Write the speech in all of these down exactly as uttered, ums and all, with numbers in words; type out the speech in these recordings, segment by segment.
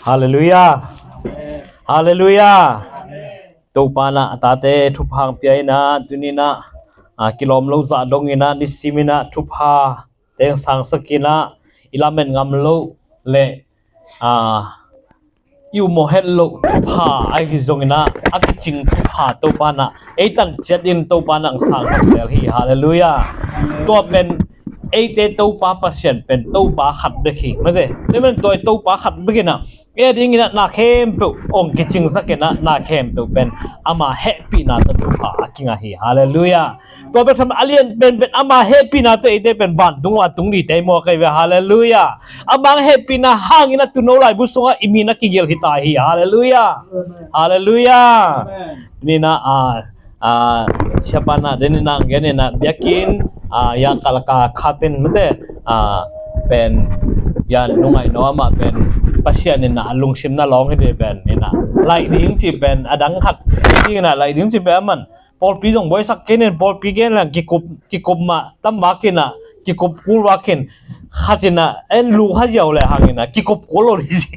Halleluiah. Halleluiah. Topa in ah a tate thupha hong pia in ah, tuni in ah, a, kilawm lo zah dong in ah, nisim in ah thupha teng sangsak in ah, i lamet ngam loh le, a, i upmawh het loh thupha ahi zong in ah, a kicing thupha Topa in ah ei tan ciat in Topa in ah hong sangsak zel hi. Halleluiah. Tua pen eite Topa Pasian pen Topa khat bek hi. Mate, tua pen tua Topa khat bek in ah ei a ding in ah na khempeuh hong kicingsak in ah, na khempeuh pen ama hehpihna tawh thupha a kingah hi. Halleluiah. Tua bek tham a lian penpen ama hehpihna tawh eite pen vantung a tung ding te mawk ahi ve. Halleluiah. Ama hehpihna hang in ah tuuno laibu sungah i min a kigelh hi ta hi. Halleluiah. Halleluiah. Amen. Tuni in ah, a, a, siapa in ah den in ah gen in ah biakinn, a, ya kalaka khatin mate, a, pen ya nungai no amah pen Pasian in ah a lungsim na lawng hi ding pen in ah laih ding ci pen a dang khat ding in ah laih ding ci pen aman pawlpi zong buaisak kei ning, pawlpi gen leng kikup, kikup mah tam vak in ah, kikup kul vak in, khat in ah en lu kha ziau le hang in ah kikup kul lo ding ci.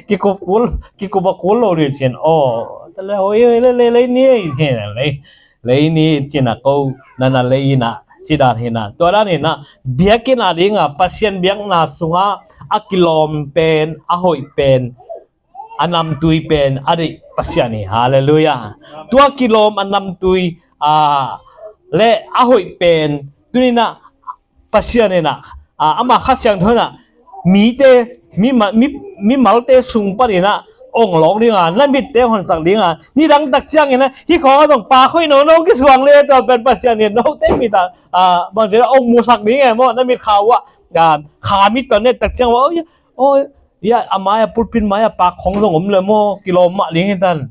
Kikup kul, kikup a kul lo ding ci in. Aw, ta le, oi, oi, le, le, lei ni, he, lei, lei ni ci in ah ko, na na lei in ah ci dan hi in ah. Tua dan in ah biakinn a ding ah Pasian biakna sungah a kilawm pen, a hoih pen, a namtui pen a deih Pasian hi. Halleluiah. Tua kilawm, a namtui, a, le a hoih pen tuni in ah Pasian in ah, a, ama Kha Siangtho in ah mite, mi ma-, mi, mimalte sung pan in ah hong lawng ding a, na mitte hong honsak ding a, nidang tak ciang in ah hih khawng a zong pak hoih nono kisuang le, tua pen Pasian in note mit ah, a, bangci in ah hong musak ding e maw, na mit kha uh ah, a, kha mit tawh na et tak ciang uh ah, oi, oi, ya, a mai-ah, pulpit mai-ah pak khawng zong om le maw, kilawm mah ding hi tan.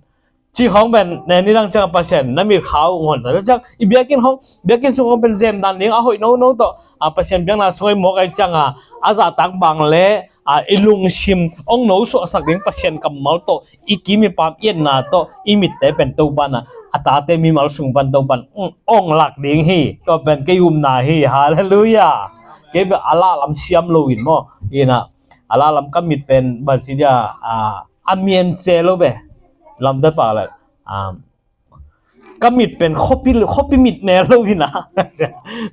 Cih khawng pen, ne, nidang ciang Pasian na mit kha uh hong honsak ciang, i biakinn khawng, biakinn sung khawng pen zem dan ding a hoih nono tawh, a, Pasian biakna sung i mawk ahih ciang a, a zahtak bang le, a, i lungsim hong nosuahsak ding Pasian kammal tawh i kim i pam i etna tawh i mitte pen Topa in ah a tate mimal sung pan Topa in hong, hong lak ding hi. Tua pen kei upna hi. Halleluiah. Kei bel a lahlam siam lo in maw, in ah a lahlam ka mit pen bangci dia, a, a mian ce lo ve. Lamte pak le, a, ka mit pen khuapi, khuapi mit ne lo in ah,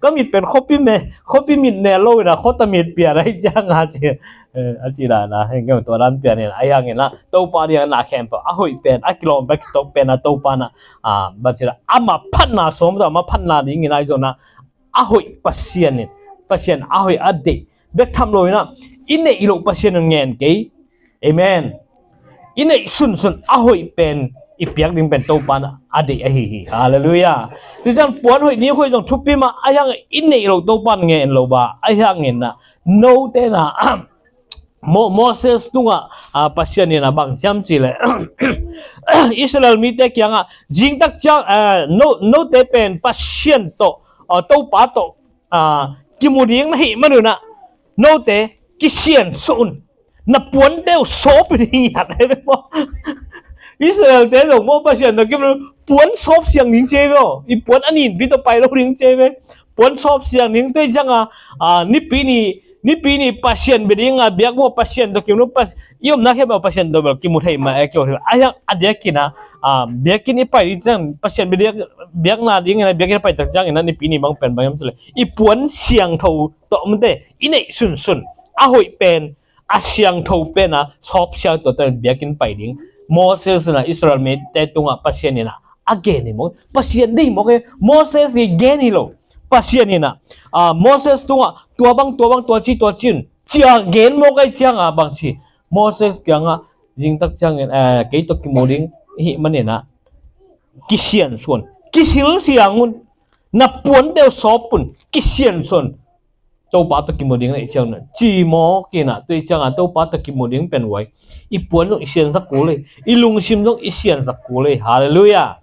ka mit pen khuapi me, khuapi mit ne lo in ah, khuata mit pian ahih ciang a ci, eh, a ci dan a, heng kei tua dan pian in ah, ahih hang in ah Topa ding a na khempeuh a hoih pen, a kilawm pen, a kitawk pen a Topa in ah, a, bangci in ah ama phatna sawm tawh, ama phatna ding in ah i zon ah a hoih Pasian in, Pasian a hoih a deih bek tham lo in ah, i neih loh Pasian in ngen kei. Amen. I neih sunsun a hoih pen i piak ding pen Topa in a deih ahi hi. Halleluiah. Tua ciang puan hoih ning hoih zong thupi mah, ahih hang i neih loh Topa in ngen lo ba, ahih hang in ah note in ah Mo-, Moses tungah, a, Pasian in ah bang ci hiam cih leh Israel mite kiangah zingtak ciang, a, no, note pen Pasian tawh, a, Topa tawh, a, kimu ding na hih manun ah note kisiansuah un. Na puante uh sawp ding hi at, ahi ve maw. Israelte zong maw Pasian tawh kimu, puan sawp siang ding ci hi ve aw. I puan a ninpi tawh pai lo ding ci hi ve. Puan sawp siang ding, tua ciang a, a, nipi ni, nipi ni Pasian bia ding a biak maw, Pasian tawh kimu, Pas-, i omna khempeuh Pasian tawh bel kimu thei mah e, kimu thei mah e. Ahih hang a diakin a, a, biakinn i pai ding ciang, Pasian bia ding, biakna ding in a biakinn i pai tak ciangin a nipi ni bang pen bang hiam cih leh i puan siangtho tawh mate, i neih sunsun a hoih pen, a siangtho pen a sawp siang tawh tawh biakinn pai ding. Moses in a Israel mite tungah Pasian in a, a gen hi mawk. Pasian deih mawk e, Moses i gen hi lo. Pasian in a, a, Moses tungah tua bang, tua bang, tua ci, tua ci un, ci a gen mawk ahih ciang a bang ci. Moses kiangah zingtak ciangin, eh, kei tawh kimu ding i hih manin a kisiansuah un, kisil siang un, na puante uh sawp un, kisiansuah un. Topa tawh kimu ding na hih ciang un, ci mawk in a, tua hih ciang a Topa tawh kimu ding pen huai. I puan zong i siansak kul hi, i lungsim zong i siansak kul hi. Halleluiah.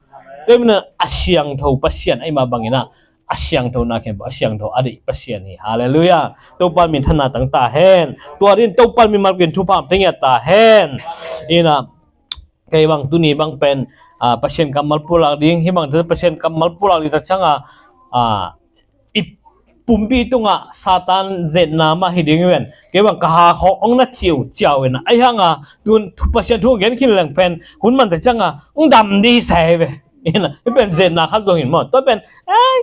Tua ahih manin a siangtho Pasian ahih mah bangin a, a siangtho na khempeuh, a siangtho a deih Pasian hi. Halleluiah. Topa minthanna tang ta hen. Tua dingin Topa mimal pen thupha hong pia ta hen. In a, kei bang tuni bang pen, a, Pasian kammal pulak ding, hih bang Pasian kammal pulak ding tak ciang a, a, i, pumpi tungah Satan zetna mah hi ding hi ven. Kei bang ka ha khawng hong na ciauciau in ah, ahi hanga tun Pasian thu gen khin leng pen hun man tak cianga hong dam ding hi sa hi ve. Ina, hih pen zetna khat zong hi maw. Tua pen, eh,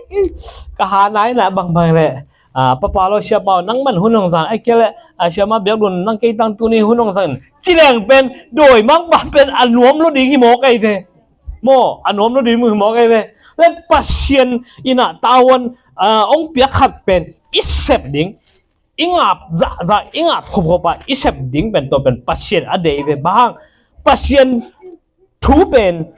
ka ha na ina bangbang leh, ah, papa lo siapa aw, nang man hun hong zang, ahih kei leh, ah, siama biakdun nang kei tang tuni hun hong zang, ci leng pen dawimangpa pen a nuam lo ding hi mawk ahi ve. Maw, a nuam lo ding hi mawk ahi ve. Leh Pasian ina tavuan, ah, hong piak khat pen i sep ding, i ngap zahzah, i ngap khopkhop a i sep ding pen, tua pen Pasian a deih ve. Bang hang, Pasian thu pen,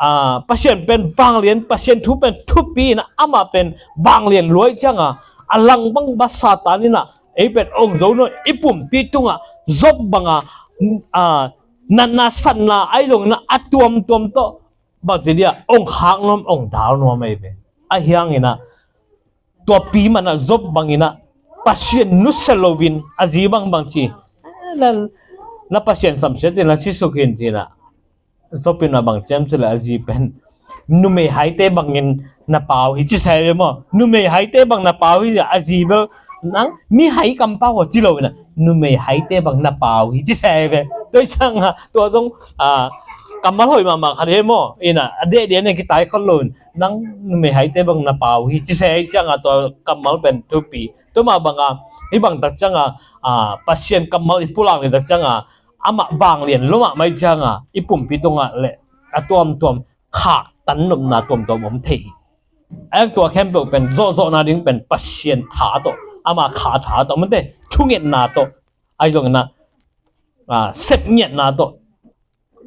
ah, Pasian pen vanglian, Pasian thu pen thupi ina, amah pen vanglian lua ahih cianga a lang bang bang Satan ina ei pen hong zo nawn, i pumpi tungah Job banga, ah, natna satna ahi zongin ah a tuamtuam tawh bangci dia hong khak nuam, hong dal nuam ahi ve. Ahi hangin ah tuapi man ah Job bangin ah Pasian nusia loin a zi bang bang ci, na, na Pasian samsia ci, na si suk in ci-in ah, Job in ah bang ci hiam cih leh a zi pen, numei haite bangin na pau hi ci sa hi ve maw. Numei haite bang na pau hi, a zi bel nang mi hai kampau aw ci lo ina, numei haite bang na pau hi ci sa hi ve. Tua ahih cianga tua zong, ah, kammal hoih mahmah khat hi maw. Ina, a deh deh na kitai khol lo in, nang numei haite bang na pau hi ci sa hi cianga tua kammal pen thupi. Tua mah banga hih bang tak cianga, ah, Pasian kammal i pulak ni tak cianga amah vanglian lua mahmah ahih cianga i pumpi tungah leh a tuamtuam khaktan nopna tuamtuam om thei hi. Ahi hang tua khempeuh pen zawhzawhna ding pen Pasian tha tawh, ama kha tha tawh, mante thungetna tawh, ahi zongin ah, ah, sepngiatna tawh,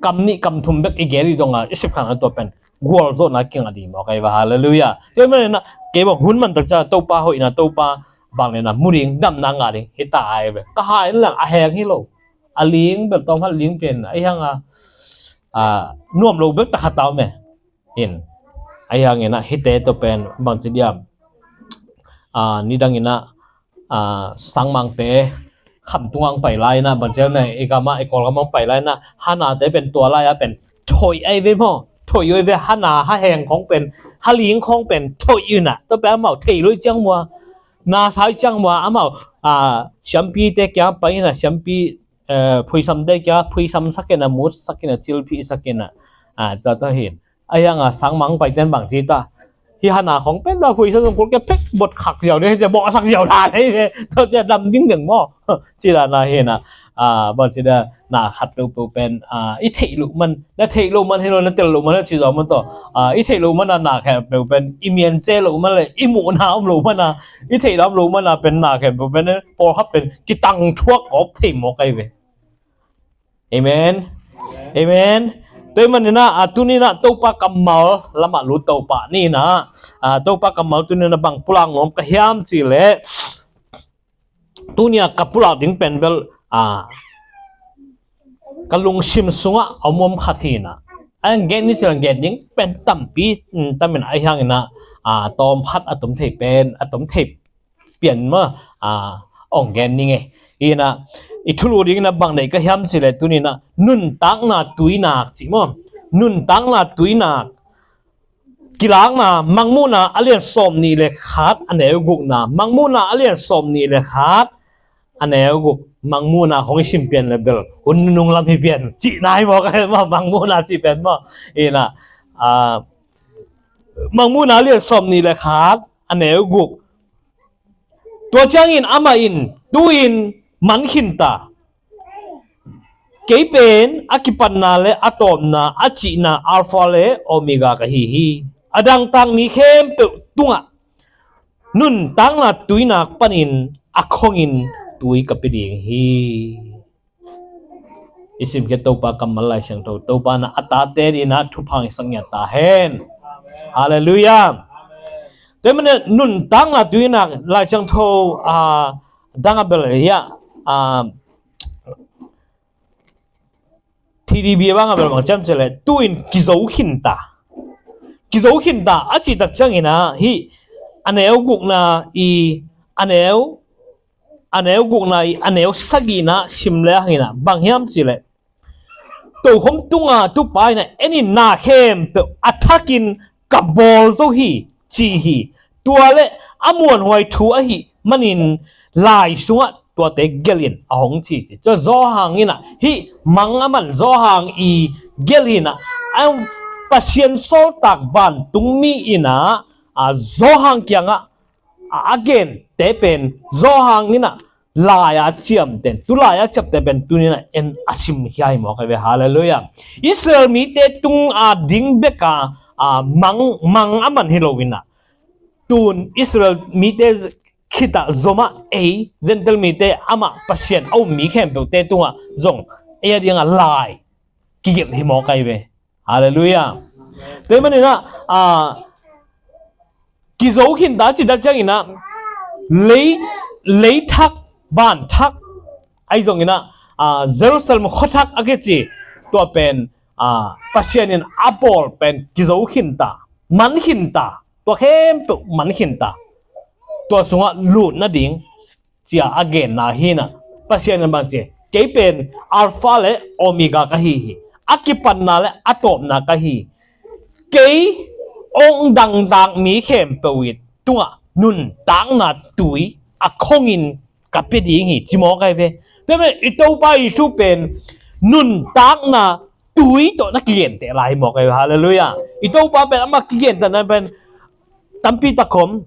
kam nih kam thum bek i gel hi zongin ah, i sep khan a tua pen gualzawhna kingah ding mawk ahi ve. Halleluiah. Tua ahih manin ah kei bang hun man tak ciang Topa hoihna, Topa vangliatna mu ding, damna ngah ding hi ta ahi ve. Ka ha in lang a heng hi lo, a ling bel tawm khat ling pen ahi hanga, ah, nuam lo bek ta khat ta om e. In, ahi hangin ah hihte tawh pen bangci diam, ah, nidangin ah, ah, sangmangte khamtung hong pai lai-in ah bangci diam, i gam ah, i Kawlgam hong pai lai-in ah hanate pen tua lai-a pen thoih ahi ve maw. Thoih ahi ve, hana, ha heng khawng pen, ha ling khawng pen thoih in ah, tua pen amau thei lo hi ciang mua, na sa hi ciang mua, amau, ah, siampite kiang pai in ah, siampi, eh, phuisamte kiang phuisamsak in ah, mutsak in ah, cilphihsak in ah, ah, tua tua hi in. Ahi hanga sangmang paite'n bangci ta, hih hana khawng pen tua phuisam sung kul kia pek bot khak ziau ding, hih cia bawhsak ziau dan hi ve. Tua cia dam dingding maw. Ci dan ahi in ah, ah, bangci dia, na khat peuhpeuh pen, ah, i theih loh man, na theih loh man hi lo, na tel loh man hi lo ci zaw man tawh, ah, i theih loh man a na khat peuh pen i miance loh man leh i muhna om loh man a, i theihna om loh man a pen na khat peuh pen, eh, pawlkhat pen kitangthuak gawp thei mawk ahi ve. Amen. Amen. Tua ahih manin ah, ah, tuni-in ah Topa kammal lamah lut to pah ni in ah, ah, Topa kammal tuni-in ah bang pulak nuam ka hiam cih leh, tuni-a ka pulak ding pen bel, ah, ka lungsim sungah a om om khat hi in ah, a gen ni cih leh gen ding pen tampi, mm, tam in ah, ahi hangin ah, ah, tawm khat a tom thei pen, a tom thei pian maw, ah, hong gen ning e. Hi in ah, i thulu dingin ah bang deih ka hiam cih leh tuni-in ah nuntakna tuinak cih maw. Nuntakna tuinak. Kilakna, Mangmuhna a lian sawm nih le khat a neu gukna. Mangmuhna a lian sawm nih le khat a neu guk. Mangmuhna khawng i sim pian leh bel hun nunung lam hi pian. Cihna hi maw, ka hi maw, Mangmuhna cih pen maw. Hi in ah, ah, Mangmuhna a lian sawm nih le khat a neu guk. Tua ciangin amah in, tu-in man khin ta. Kei pen a kipatna le a tawpna, a cihna, Alpha le Omega ka hi hi. A dangtak mi khempeuh tungah nuntakna tuinak panin a khongin tui ka pia ding hi. I simkhiat Topa kammal Lai Siangtho, Topa in a tate adingin thupha hong hisak ngiat ta hen. Halleluiah. Tua ahih manin nuntakna tuinak Lai Siangtho, ah, dang a bel hi a, ah, T D B a bang a bel bang ci hiam cih leh, tu-in kizo khin ta. Kizo khin ta a cih tak ciangin ah, hih a neu gukna i, a neu a neu gukna i a neu sagihna sim le hangin ah bang hiam cih leh, tokhom tunga Topa in ah en in, na khempeuh a thakin ka bawl zo hi ci hi. Tua leh a muanhuai thu ahih manin lai sungah tuate gelhin a hong ci ci. Cun Johan in ah hih mang a man Johan i gelhin ah, a Pasian sawltak vantungmi in ah, a Johan kiangah a, a gente pen Johan in ah lai-a ciamtehna, tu lai-a ciamtehna pen tuni in ah en a sim hi mawk ahi ve. Halleluiah. Israel mite tung a ding beka, a, mang, mang a man hi lo in ah, tun Israel mite khitah zomah ei Gentile mite amah Pasian a um mi khempeuhte tungah zong ei a dingah lai kigelh hi mawk ahi ve. Halleluiah. Tua ahih manin ah, a, kizo khinta cih tak ciangin ah lei, lei thak, van thak ahi zongin ah, a, Jerusalem khuathak a kici tua pen, a, Pasian in a bawl pen kizo khinta, man khinta, tua khempeuh man khinta, tua sungah lut nading cia a genna hi in ah, Pasian in bang ci, kei pen Alpha le Omega ka hi hi, a kipanna le a tawpna ka hi, kei hong dangtak mi khempeuh i tungah nuntakna tui a khongin ka pia ding hi ci mawk ahi ve. Tua ahih manin i Topa Jesu pen nuntakna tui tawh na kigenteh lai hi mawk ahi ve. Halleluiah. I Topa pen amah kigentehna pen tampi tak om.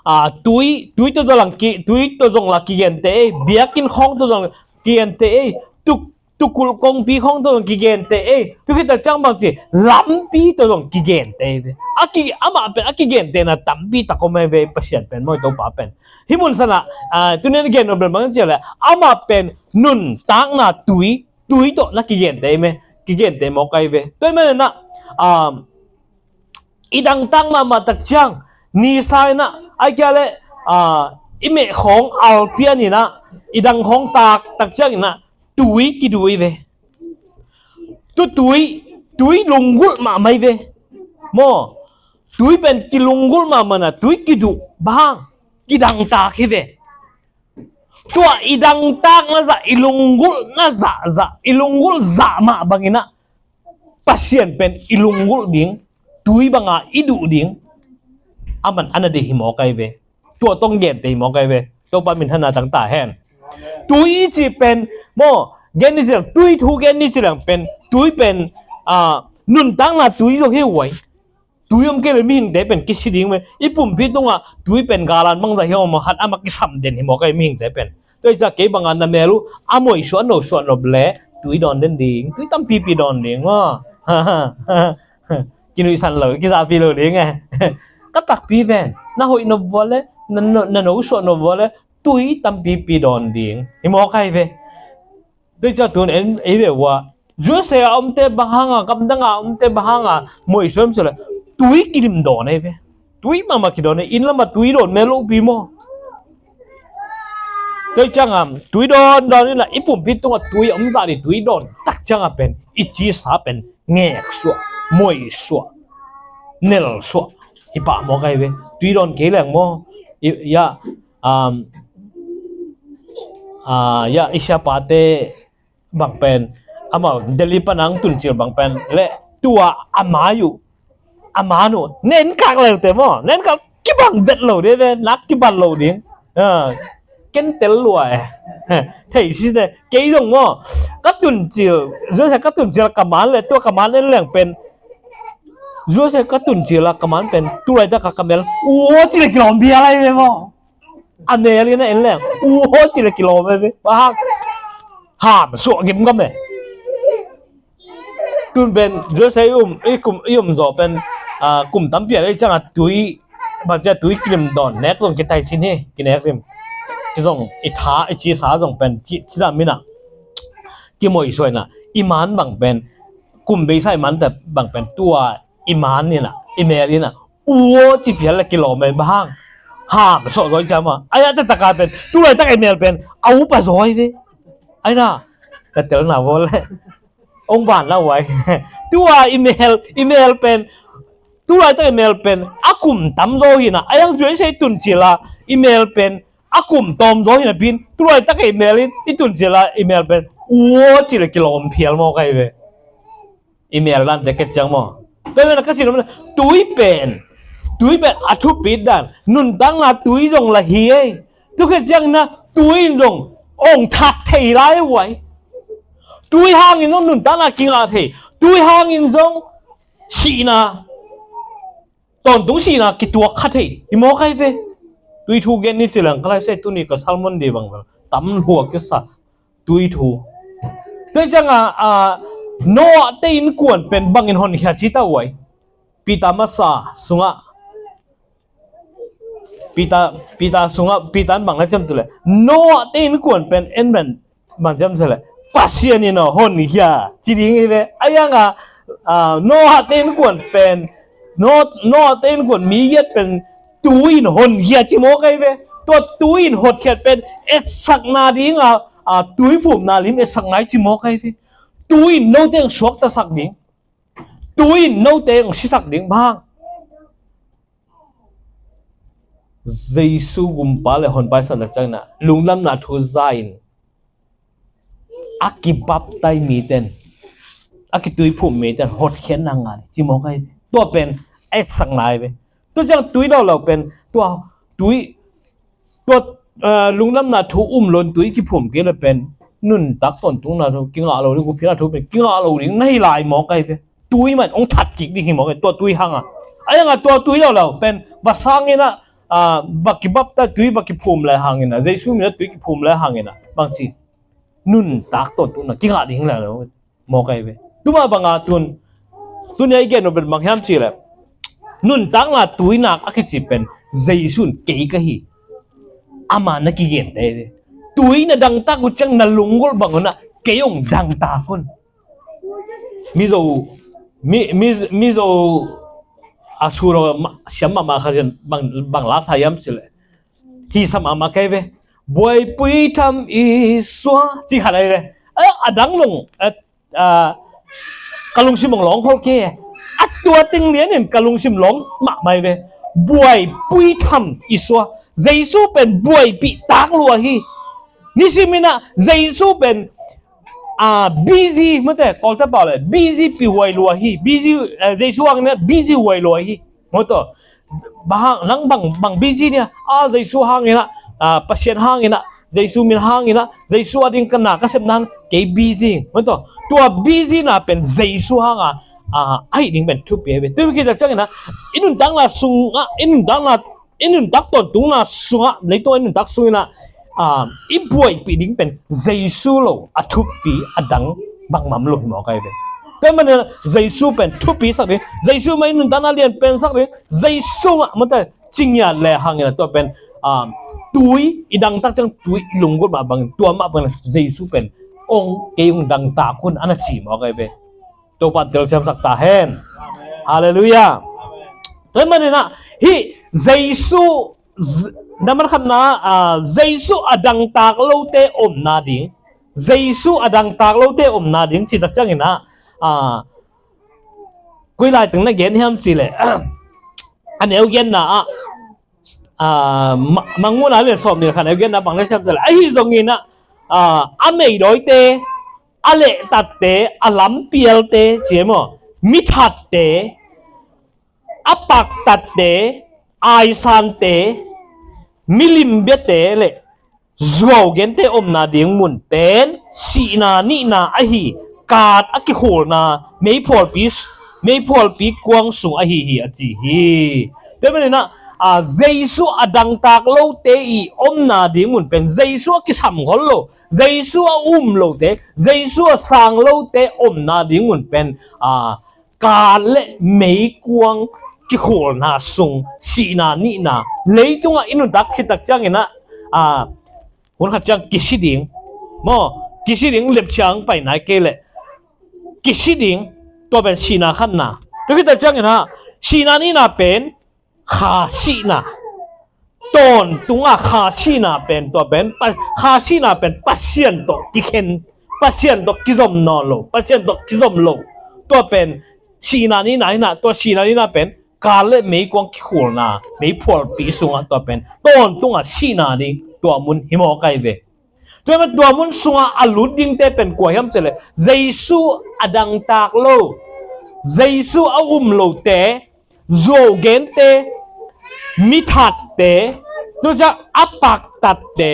A, tui, tui tawh zong la ki, tui tawh zong la kigenteh ei, biakinn khawng tawh zong kigenteh ei, tuk, tukulh kongpi khawng tawh zong kigenteh ei, tu khit tak ciang bang ci, lampi tawh zong kigenteh ei ve. A ki, amah pen a kigentehna tampi tak om ahi ve, Pasian pen maw, i Topa pen. Hih mun sanah, a, tuni in gen nop pen bang ci leh, amah pen nuntakna tui, tui tawh na kigenteh ei me, kigenteh mawk ahi ve. Tua ahih manin ah, a, i dangtak mahmah tak ciang, nisa in ah, ahih kei leh, a, i meh khawng alpian in ah, i dang khawng tak tak ciangin ah, tui kiduh hi ve. Tu tui, tui lunggulh mahmah hi ve. Maw, tui pen kilunggulh mahmah in ah, tui kiduh bang, kidangtak hi ve. Tua i dangtakna zah, i lunggulhna zahzah, i lunggulh zah mah bangin ah Pasian pen i lunggulh ding, tui banga i duh ding, a man a na deih hi mawk ahi ve. Tua tawh hong genteh hi mawk ahi ve. Topa minthanna tang ta hen. Tui i cih pen maw, gen ni ci leng, tui thu gen ni ci leng pen, tui pen, a, nuntakna tui zong hi uai. Tui om kei leh mihingte pen kisi ding ve. I pumpi tungah tui pen galan bangzah hi om, khat amah kisam den hi mawk ahi mihingte pen. Tua ahih ciang kei banga na mel uh a moisuah, no suah nop leh tui dawn den ding, tui tampipi dawn ding maw. Kinuihsan lo, kizahpih lo ding e. Ka takpi ven, na hoih nop vua leh, na, na, na no suah nop vua leh tui tampipi dawn ding hi mawk ahi ve. Tua ahih ciang tun en ei ve ua, U S A a omte bang hanga, gamdanga omte bang hanga moisuam sih leh tui kidim dawn ei ve. Tui mahmah kidawn ei, inn lamah tui dawn mel lopi maw. Tua ahih ciang a tui dawn dawn in ah i pumpi tungah tui a om zah dih, tui dawn tak ciang a pen i cisa pen ngeksuah, moisuah, nelsuah hi pah mawk ahi ve. Tui dawn kei leng maw, i, ya, um, a, ya, i siapate bang pen, amau Delhi pana hong tuncil bang pen leh tua a mai uh, a man uh, nenkak leute maw, nenkak kibang det lo ding ve, nak kibat lo ding. A, ken tel lua e. Thei si te, kei zong maw, ka tuncil, U S A ka tuncil a ka man leh, tua ka man en leng pen, U S A ka tuncil a ka man pen, tu laitak a ka mel, uo ci leh kilawm bia lai ve maw. A mel in a en leng, uho ci leh kilawm e ve. Bang hang, ham suah gimgam e. Tun pen U S A i um, i kum, i um zawh pen, a, kum tampi a lei ciang a tui, bang ci a tui kidim dawn, nek zong kitai cin hi, kinek dim. Kizong, i tha, i cisa zong pen, ci, ci dah min ah. Kimoisuah in ah, i man bang pen, kum beisa i man te bang pen, tua i man in ah, i mel in ah, uo ci phial leh kilawm e, bang hang. Ham suah zaw i ciam a. Ai a, taktak a pen, tu laitak i mel pen a upa zaw hi ve. Ai na, ka telna vaw leh, hong ban la uai. Tua i mel, i mel pen, tu laitak i mel pen a kum tam zaw hi na. Ai ang zui sei tuncil a i mel pen a kum tawm zaw hi napi in, tu laitak i mel in, i tuncil a i mel pen uo ci leh kilawm phial mawk ahi ve. I mel dan te ket ciang maw. Tua ahih manin ka cih nop pen, tui pen, Tui pen a thupit dan, nuntakna tui zong la hi ei. Tua khit ciangin ah tui in zong ong that thei lai uh ai. Tui hangin zong nuntakna kingah thei. Tui hangin zong sihna, tawntung sihna kituak kha thei. Hi mawk ai ve. Tui thu gen ni ci leng ka lai sai tuni ka sermon ding bang tam lua kisa. Tui thu. Tua ciangin ah, ah, Noah te innkuan pen bangin honkhia ci ta uh ai. Peter masa sungah, Peter, Peter sungah, Peter in bang na ciam cih leh, Noah te innkuan pen en pen bang ciam cih leh, Pasian in a honkhia ci ding hi ve. A iang a, ah, Noah te innkuan pen, Noah, Noah te innkuan mi giat pen tui in honkhia ci mawk ai ve. Tua tui in hotkhiat pen etsakna ding a, ah, tui phumna lim etsakna hi ci mawk ai ve. Tui in note ong suaktasak ding. Tui in note ong sisak ding bang. Jesu gumpa le honpa i san lak ciangin ah lungdamna thu za in a kibaptai miten, a kituiphum miten hotkhiatna ngah ci mawk ai. Tua pen etsakna ai ve. Tua ciang tui lo lo pen tua tui Tua, ah, lungdamna thu um lo in tui kiphum kei le pen nuntak tawntungna thu kingah lo ding, gupkhiatna thu pen kingah lo ding na hi lai mawk ai ve. Tui man ong that kik ding hi mawk ai, tua tui hang a. A iang a tua tui lo lo pen va sang in ah, ah, va kibaptai, tui va kiphum le hangin ah, Jesu min a tui kiphum le hangin ah bang ci, nuntak tawntungna kingah ding le lo. Mawk ai ve. Tuma banga tun, tuni a i gen uh pen bang hiam cih leh, nuntakna tuinak a kici pen Jesu in kei ka hi, ama na kigen tei ve. Tui na dangtak uh ciang na lunggulh bang un ah kei ong dangtak un. Mizo, mi, mi, Mizo a suro ma, siam mahmah khat in bang, bang la sa hiam cih leh, hi sa mahmah kei ve. Buaipui tham i sua ci khat ai ve. Eh, a dang lung, eh, ah, ka lungsim ong lawng khol kei. A tua teng lianin ka lungsim lawng mahmah ai ve. Buaipui tham i sua. Jesu pen buaipih tak lua hi. Nisim in ah Jesu pen, ah, busy, mate, Kawlte pau le, busy pi huai lua hi. Busy, eh, Jesu hangin ah busy huai lua hi. Maw tua, bang hang, nang bang, bang busy nia, a Jesu hangin ah, a Pasian hangin ah, Jesu min hangin ah, Jesu a ding ka na ka sepna hang kei busy. Maw tua, tua busy na pen Jesu hang a, a, a hih ding pen thupi ai ve. Tua hi khit ciangin ah, i nuntakna sungah, i nuntakna, i nuntak tawntungna sungah, leitung i nuntak sungin ah, a, i buaipih ding pen Jesu lo a thupi a dang bangmah om lo hi mawk ai ve. Tua manin ah Jesu pen thupi sak ding, Jesu mah i nuntakna lian pen sak ding, Jesu mah mate cingiat le hangin ah tua pen, a, tui i dangtak ciang tui i lunggulh mah bangin, tua mah bangin Jesu pen ong kei ong dangtak un a na ci mawk ai ve. Topa telsiamsak ta hen. Halleluiah. Tua manin ah hih Jesu, na man khatna, a, Jesu a dangtak lote omna ding, Jesu a dangtak lote omna ding cih tak ciangin ah, a, koi lai teng na gen hiam cih leh, a neu genna ah, a, ma, Mangmuhna lian sawm nih khat neu genna bang na siam cih leh, ahi zongin ah, a, a meidawite, a lehtatte, a lampialte, ci maw, mithatte, a paktatte, aisante, milimbiate le zuaugente omna ding mun pen sihna nihna ahi, kat a kikhulna meiphualpi, meiphualpi kuang sung ahi hi a ci hi. Tua manin ah, a, Jesu a dangtak lote i omna ding mun pen Jesu a kisam ngol lo, Jesu a um lote, Jesu a sang lote omna ding mun pen, a, kat le meikuang kikhulna sung, sihna nihna, leitungah i nuntak khit tak ciangin ah, a, hun khat ciang kisi ding, maw, kisi ding, lepchia ong pai nai kei leh kisi ding, tua pen sihna khatna. Tua khit tak ciangin ah sihna nihna pen kha sihna. Tawntung a kha sihna pen, tua pen, pa, kha sihna pen Pasian tawh kikhen, Pasian tawh kizom nawn lo, Pasian tawh kizom lo. Tua pen sihna nihna hi in ah, tua sihna nihna pen kat le meikuang kikhulna, meiphualpi sungah tua pen tawntung a sihna ding tua mun hi mawk ai ve. Tua pen tua mun sungah a lut dingte pen kua hiam cih leh Jesu a dangtak lo, Jesu a um lote, zuau gente, mi thatte, tua ciang a paktatte,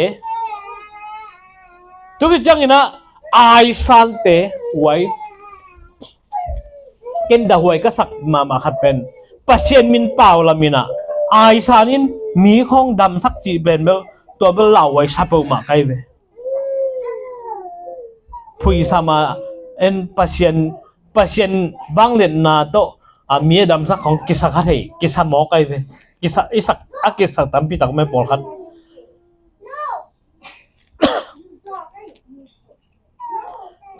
tua ciangin ah aisante, huai ken dah huai ka sak mahmah khat pen Pasian min pau lamin ah aisan in mi khawng damsak cih pen bel, tua bel lauhuai sa peuhmah ka hi ve. Phuisam a en Pasian, Pasian vangliatna tawh a mi a damsak khawng kisa kha thei, kisa mawk ahi ve. Kisa, i sak, a kisak tampi tak om e pawlkhat.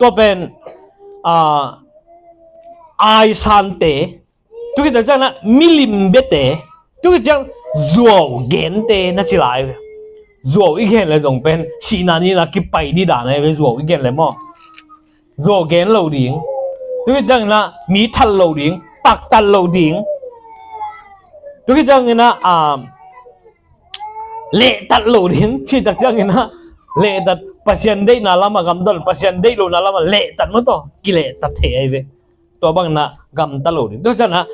Tua pen a, aisante, tua khit ciang na milim biate, tua khit ciang zuau gente na ci lai ve. Zuau i gen le zong pen sihna ni na kipai dih dan ahi ve, zuau i gen le maw. Zuau gen lo ding. Tua khit ciang na mi that lo ding, paktat lo ding. Tua khit ciang na a, lehtat lo ding, cih tak ciangin ah lehtat, Pasian deihna lamah gamtat, Pasian deih lohna lamah lehtat maw, tua kilehtat thei ahi ve. Tua bangin ah gamtat lo ding. Tua ciangin ah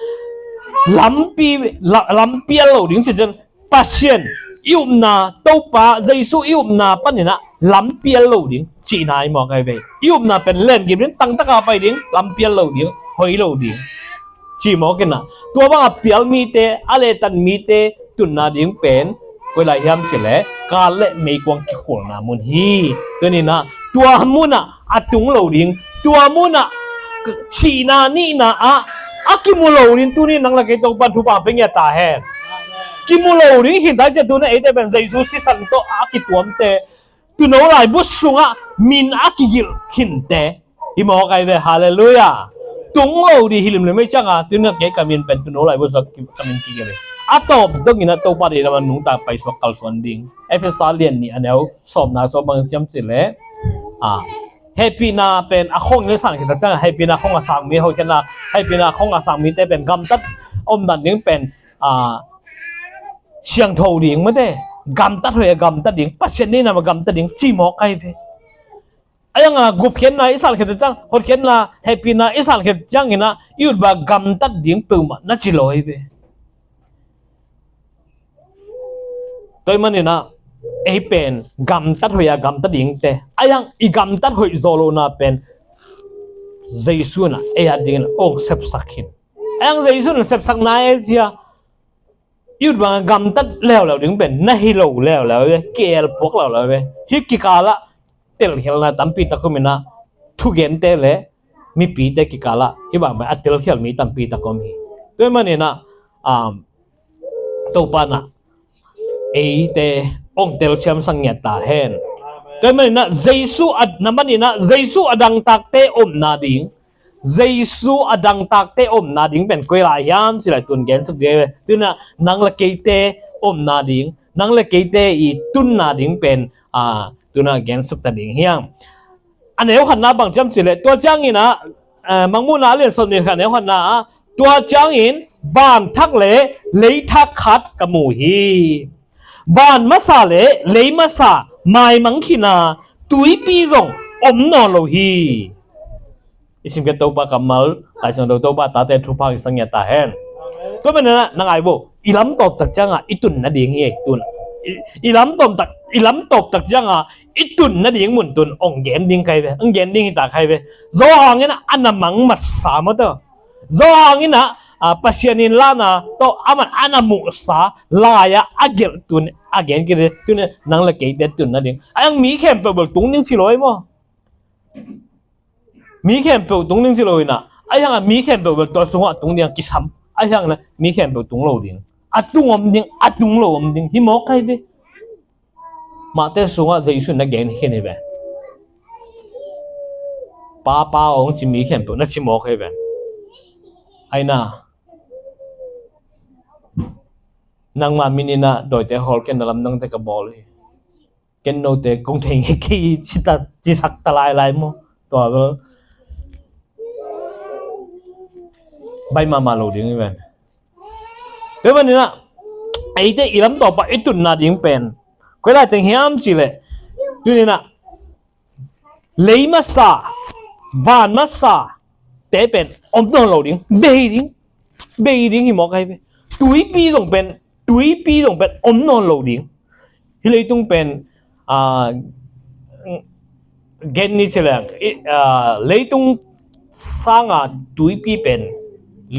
lampi, la-, lampial lo ding, cih ciang Pasian i upna, Topa Jesu i upna panin ah lampial lo ding cihna i mawk ahi ve. I upna pen len gim ding, tangtaka pai ding, lampial lo ding, hoi lo ding. Ci mawk in ah, tua bang a pial mite, a lehtat mite tunna ding pen koi lai hiam cih leh, gal le meikuang kikhulna mun hi. Tuni in ah tua mun ah a tung lo ding, tua mun ah sihna nihna ah a kimu lo ding, tuni nang le kei Topa'n thupha pia ngiat ta hen. Kimu lo ding hi ta ciang, tuni eite pen Jesu sisan tawh a kituamte, Tuuno laibu sungah min a kigilh khinte i mawk ahi ve. Halleluiah. Tung lo ding hi limlim ei ciangin, tuni in kei ka min pen Tuuno laibu sungah ki-, ka min kigilh hi. A tawp dongin ah Topa deihna lamah nungta paisuak kalsuan ding. Efesa lian nih a neu sawmna sawm bang hiam cih leh, a, hehpihna pen a khawng i san khit tak ciangin, hehpihna khawng a sang mi, hotkhiatna, hehpihna khawng a sang mite pen gamtat om dan ding pen, a, siangtho ding mate, gamtat hoih a gamtat ding, Pasian deihna mah gamtat ding, ci mawk ahi ve. A yang a gupkhiatna i san khit ciang, hotkhiatna, hehpihna i san khit ciangin ah i ut bang gamtat ding peuhmah na ci lo ahi ve. Tua ahih manin ah ei pen gamtat hoih a gamtat dingte, a yang i gamtat hoih zawh lohna pen Jesu in ah ei adingin ah hong sepsak hi. A yang Jesu in ah sepsakna ei cia i ut bang a gamtat leuleu ding pen na hi lo leuleu ve, kielpuak leuleu ve. Hih kikal ah telkhialhna tampi tak om in ah, thugente le mipite kikal ah hih bang pen a telkhialh mi tampi tak om hi. Tua ahih manin ah, um, Topa in ah eite hong telsiamsak ngiat ta hen. Tua ahih manin ah Jesu a, na manin ah Jesu a dangtakte omna ding, Jesu a dangtakte omna ding pen koi lai hiam cih leh tun gensuk ding ahi ve. Tuni in ah nang le keite omna ding, nang le keite i tunna ding pen, a, tuni in ah gensuk ta ding hi hang. A neu khatna bang hiam cih leh, tua ciangin ah, a, Mangmuhna a lian sawm nih khat, a neu khatna ah, tua ciangin van thak le lei thak khat ka mu hi. Van masa le lei masa maimang khin a, tuipi zong om nawn lo hi. I simkhiat Topa kammal, Lai Siangtho Topa tate thupha hong sak ngiat ta hen. Tua manin ah na ngai vo, i lamtawp tak ciangin i tun nading hi ei, tun. I, i lamtawp tak, i lamtawp tak ciangin i tun nading mun tun hong gen ding ka hi ve, hong gen ding hi ta ka hi ve. Johan in ah a na mang masa maw, tua Johan in ah, a, Pasian in lahna tawh aman a na muhsa lai-ah a gelh tun a gen kei ve. Tuni in nang le keite tun nading, a yang mi khempeuh bel tung ding ci lo hi maw. Mi khempeuh tung ding ci lo in ah, a yang a mi khempeuh bel tua sungah tung ding a kisam. A yang na mi khempeuh tung lo ding, a tung om ding, a tung lo om ding hi mawk ka hi ve. Mahte sungah Jesu in na gen khin hi ve. Pa, Pa hong ci mi khempeuh na ci mawk hi ve. Aina, nangma min in ah dawite hawl, ken na lamdangte ka bawl hi. Ken note kong thei ngei kei hi, ci ta, ci sak ta lailai maw. Tua bel baih mahmah lo ding hi ven. Tua manin ah eite i lamtawp ah i tun nading pen koi lai teng hiam cih leh, tuni in ah lei masa, van masa te pen om nawn lo ding, bei ding, bei ding hi mawk ka hi ve. Tuipi zong pen tuipi zong pen om nawn lo ding. Hih leitung pen, ah, gen ni ci leng, i, ah, leitung sanga tuipi pen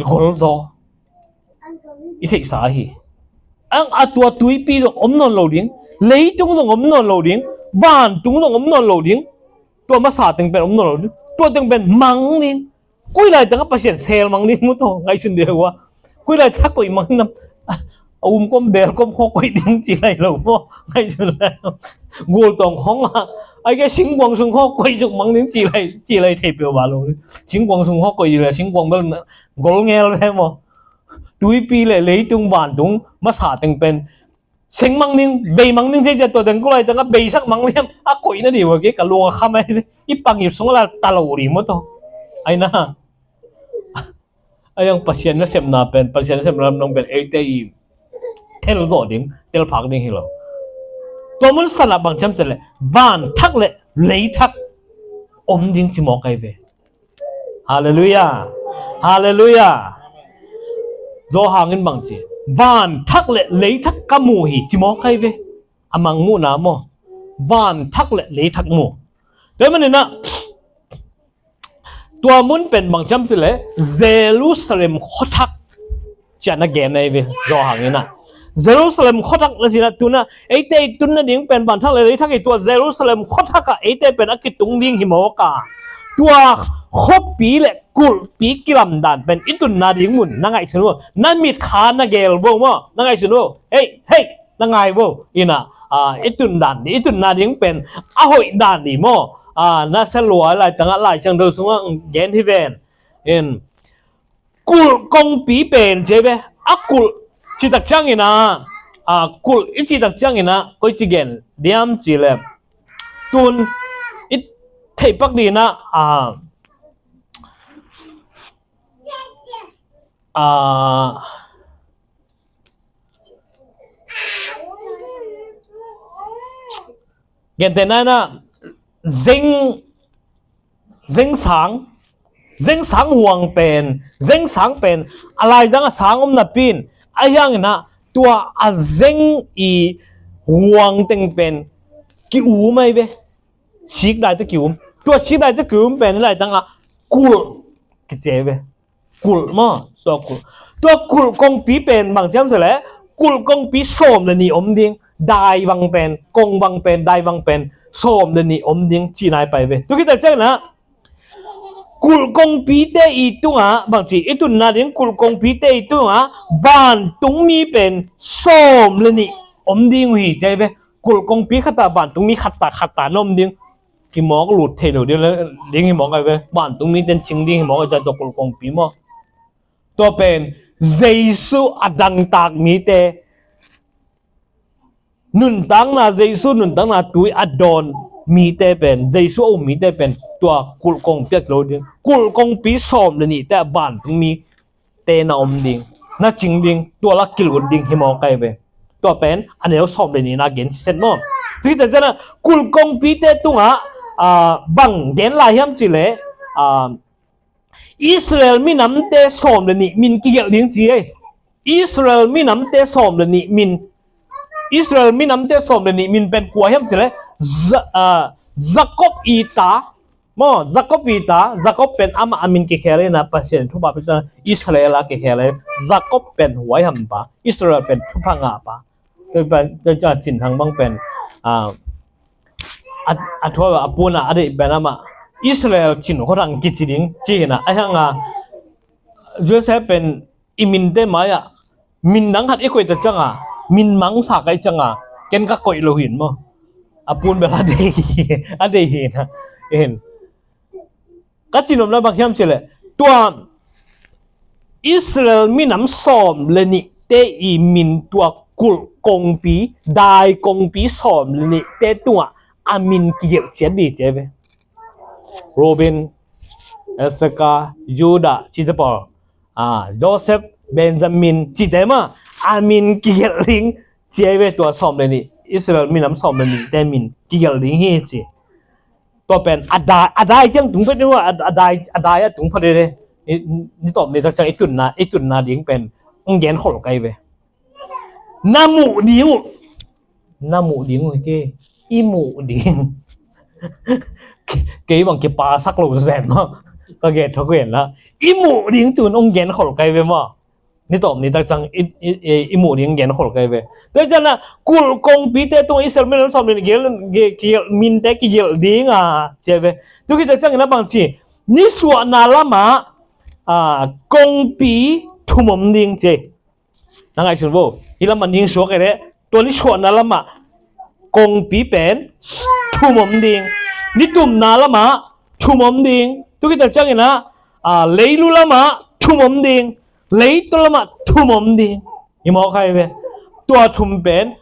golzaw i theihsa hi. Ang a tua tuipi zong om nawn lo ding, leitung zong om nawn lo ding, vantung zong om nawn lo ding. Tua masa teng pen om nawn lo ding, tua teng pen mang ding. Koi lai tangah Pasian sel mang ding mu tawh ngaihsun deuh a. Koi lai tangah koih mang ding nam, a um kom bel kom khaw koih ding ci lai lo maw? Ngaihsun lai. Gul tawng khong a, ai ke singkuang sung khaw koih zuk mang ding ci lai, ci lai thei peuh ba lo. Singkuang sung khaw koih ding lai, singkuang bel gol ngel ve maw? Tuipi le leitung vantung masa teng pen seng mang ding, bei mang ding, cia cia tua teng koi lai tangah beisak mang liam a koih na ding uh a, kei ka lung a kham ai, i pangip sung a la ta lo ding maw tawh. Ai na. Ai ang Pasian nasepna pen, Pasian nasepna lamdang pen eite i tel zawh ding, tel phak ding hi lo. Tua mun sanah bang ci hiam cih leh vanthak le leithak om ding ci mawk ai ve. Halleluiah. Halleluiah. Zawhang in bang ci, vanthak le leithak ka mu hi ci mawk ai ve. A mang muhna maw? Vanthak le leithak mu. Tua manin ah tua mun pen bang ci hiam cih leh Jerusalem khuathak ci-in a gen ai ve Zawhang in ah. Jerusalem khuathak na ci-in ah tu-in ah eite i tun nading pen vanthak le leithak hi. Tua Jerusalem khuathak ah eite pen a kitung ding hi mawk a, tua khuapi le kulhpi kilamdan pen i tun nading mun na ngaihsun uh. Na mitkha na gel vo maw, na ngaihsun uh. Hei, hei, na ngai vo. In ah, ah, i tun dan, i tun nading pen a hoih dan ding maw? Ah, na sia lua lai tangah Lai Siangtho sungah gen hi ven. In, kulh kongpi pen ci ai ve. A kulh cih tak ciangin ah, ah, kulh i cih tak ciangin ah koici gen diam cih leh, tu-in i theih pak ding in ah, ah, ah, gentehna in ah zeng, zeng sang, zeng sang huang pen, zeng sang pen a laizang a sang om napi in, ahi hangin ah tua a zeng i huang teng pen ki-um ai ve. Sikdai tawh ki-um. Tua sikdai tawh ki-um pen i laizang ah kulh kici ai ve. Kulh maw? Tua kulh. Tua kulh kongpi pen bang ci hiam cih leh kulh kongpi sawm le nih om ding. Dai vang pen, kong vang pen, dai vang pen sawm le nih om ding ci nai pai ve. Tua khit tak ciangin ah kulh kongpite i tungah bang ci, i tun nading kulh kongpite i tungah vantungmi pen sawm le nih om ding uh hi ci ai ve. Kulh kongpi khat ah vantungmi khat ta, khat ta na om ding. Hi mawk, lut thei lo ding, ding hi mawk ai ve. Vantungmi ten cing ding hi mawk ai, tua kulh kongpi maw? Tua pen Jesu a dangtak mite, nuntakna, Jesu nuntakna tui a dawn mite pen, Jesu a um mite pen tua kulh kongpi ah ki lo ding. Kulh kongpi sawm le nihte ah vantungmi te na om ding, na cing ding, tua la kilut ding hi mawk ai ve. Tua pen a neu sawm le nihna gen ciset maw? Tua hi ta ciangin ah kulh kongpite tungah, ah, bang gen lai hiam cih leh, ah, Israel minamte sawm le nih min kigelh ding ci ei. Israel minamte sawm le nih min, Israel minamte sawm le nih min pen kua hiam cih leh, Ja-, ah, Jacob i ta maw, Jacob i ta, Jacob pen amah a min kikhel in ah, Pasian thupha pia ciang Israel a kikhel in, Jacob pen huaiham pa, Israel pen thupha ngah pa. Tua pen, tua ciang Cin Thang bang pen, ah, a, a thu a, a pu in ah a deih pen amah Israel Cin Khuathang kici ding ci hi in ah, ahi hang a Joseph pen i minte mai-ah min dang khat i koih ta ciang a, min mangsa ka hih ciang a, ken ka koih lo hi in maw? A pu in bel a deih, a deih hi in ah. Hin. Ka ci nopna bang hiam cih leh, tua Israel minam sawm le nihte i min tua kulh kongpi, dai kongpi sawm le nihte tungah a min kigelh ciat ding ci ai ve. Reuben, Issachar, Judah, cihte pawl, ah, Joseph, Benjamin, cihte mah a min kigelh ding ci ai ve. Tua sawm le nih, Israel minam sawm le nihte min kigelh ding hi ci. Tua pen a dai, a dai ciang tung phet ding uh a, a dai, a dai a tung phet ding. Ni, ni tawp ni tak ciang i tunna, i tunna ding pen hong gen khol ka hi ve. Na muh ding uh. Na muh ding uh hi kei. I muh ding. Kei bang kipasak lo zen maw. Ka gen thok zen la. I muh ding tun ong gen khol kai ve maw. Ni tawm ni tak ciang i, i, i, i muh ding gen khol kai ve. Tua ciang na kulh kongpite tung Israel min sawm le nih kigelh, ge-, kigelh, minte kigelh ding a ci ve. Tua khit tak ciangin a bang ci. Nisuahna lamah, a, kongpi thum om ding ci. Na ngaihsun vo. Hi lamah ning suak e leh. Tua nisuahna lamah kongpi pen thum om ding. Nitumna lamah thum om ding. Tua khit tak ciangin a, a, leilu lamah thum om ding. Leitaw lamah thum om ding. Hi mawk hai ve. Tua thum pen,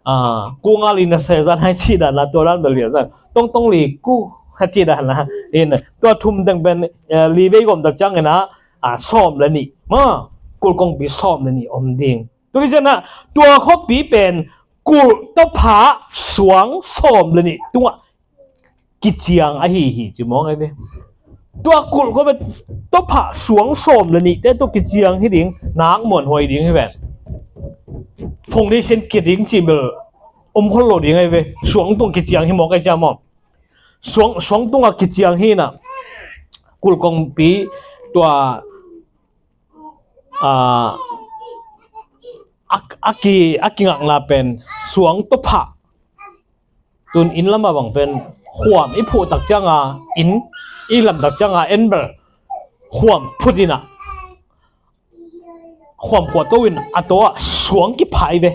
a, kunga li na se zan hai ci dan la tua dan bel lian zan. Tongtong li ku ha ci dan la. In, tua thum teng pen, a, li vei gawm tak ciangin a, a, sawm le nih. Ma, kulh kongpi sawm le nih om ding. Tua khit ciang na, tua khuapi pen kulh tawpha suang sawm le nih tungah kiciang ahi hi ci mawk ai ve. Tua kulh khuapi tawpha suang sawm le nihte tua kiciang hi ding, nak muanhuai ding hi ve. Foundation kia ding ci bel om khol lo ding ai ve. Suang tung kiciang hi mawk ai ciang maw. Suang, suang tungah kiciang hi na. Kulh kongpi tua a, a, a ki, a kingakna pen suang tawpha. Tun inn lamah bang pen khuam i phuh tak cianga inn, i lam tak cianga en bel khuam phut in a, khuam kua to in a to ah suang kiphai ve.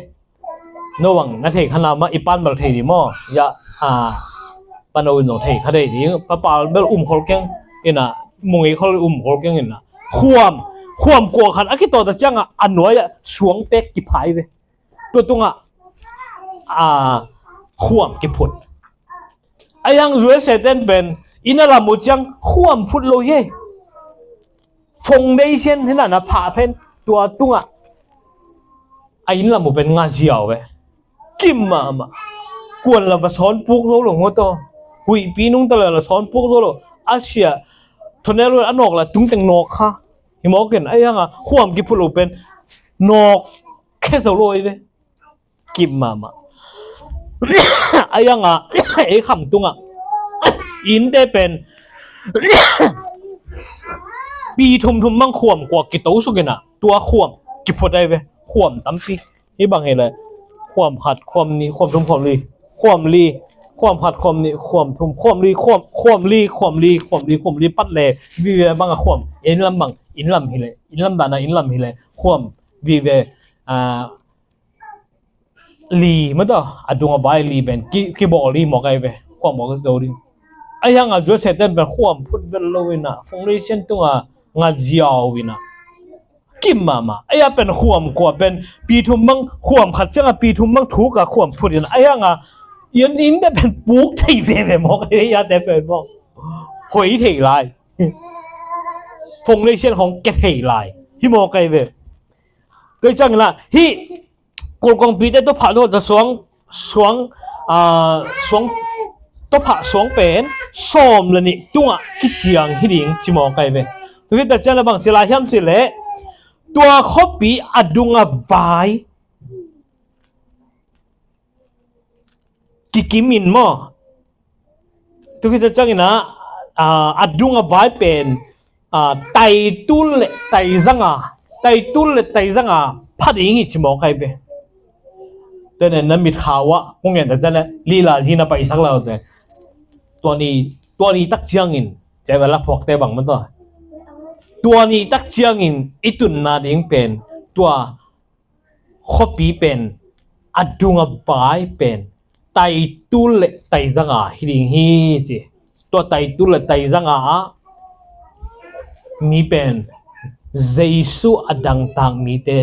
No bang na thei kha na mah i pan bel thei di maw. Ya, a, pano in zong thei kha thei di. Papal bel um khol keng in a, mungei khol um khol keng in a. Khuam, khuam kua khan a kitawh ta ciangah a nuai ah suang pek kiphai ve. Tua tungah, a, khuam kiphut. A yang U S A ten pen inn a lam uh ciang khuam phut lo hi. Foundation hi na na phah pen tua tungah a inn lam uh pen nga ziau ve. Kim mahmah. Kuan la va sawn puk zo lo ngawtaw. Huihpi nungta la la sawn puk zo lo. A sia thonel a nawk la tungteng nawk kha. Hi mawk in a yanga khuam kiphut lo pen nawk khe zo lo hi ve. Kim mahmah. A yanga ei kham tungah innte pen pi thumthum mang khuam kua kito suk in a tua khuam kiphut ai ve. Khuam tampi. Hi bang hi le khuam khat, khuam nih, khuam thum, khuam li, khuam li, khuam khat, khuam nih, khuam thum, khuam li, khuam, khuam li, khuam li, khuam li, khuam li pat le vive bang a khuam inn lam bang, inn lam hi le, inn lam dana inn lam hi le khuam vive, a, li mataw, a dung a vai li pen ki, kibawl li mawk ai ve. Khuam mawk zo ding. A yanga U S A ten pen khuam phut vel lo in a foundation tunga nga ziau in a kim mahmah. A ya pen khuam kua pen pi thum mang khuam khat cianga pi thum mang thuk a khuam phut in a yanga inn, innte pen puk thei veve mawk ai ve. Yate pen mawk hoi thei lai. Foundation hong ke thei lai. Hi mawk ai ve. Tua ciang la hi kulh kongpite tawpha tawh ta suang, suang, a, suang tawpha suang pen sawm le nih tungah kiciang hi ding ci mawk ai ve. Tua hi ta ciang la bang ci lai hiam ci le tua khuapi a dung a vai kikim in maw. Tua hi ta ciangin a, a, a dung a vai pen, a, taitul le taizanga, taitul le taizanga pha ding hi ci mawk ai ve. Tene na mit khau ah kong en ta ciang le lila zi na paisak lo te. Tua ni, tua ni tak ciangin ci ve la phuakte bang mataw. Tua ni tak ciangin i tunna ding pen tua khuapi pen a dung a vai pen taitul le taizanga hi ding hi ci. Tua taitul le taizanga ah mi pen Jesu a dangtak mite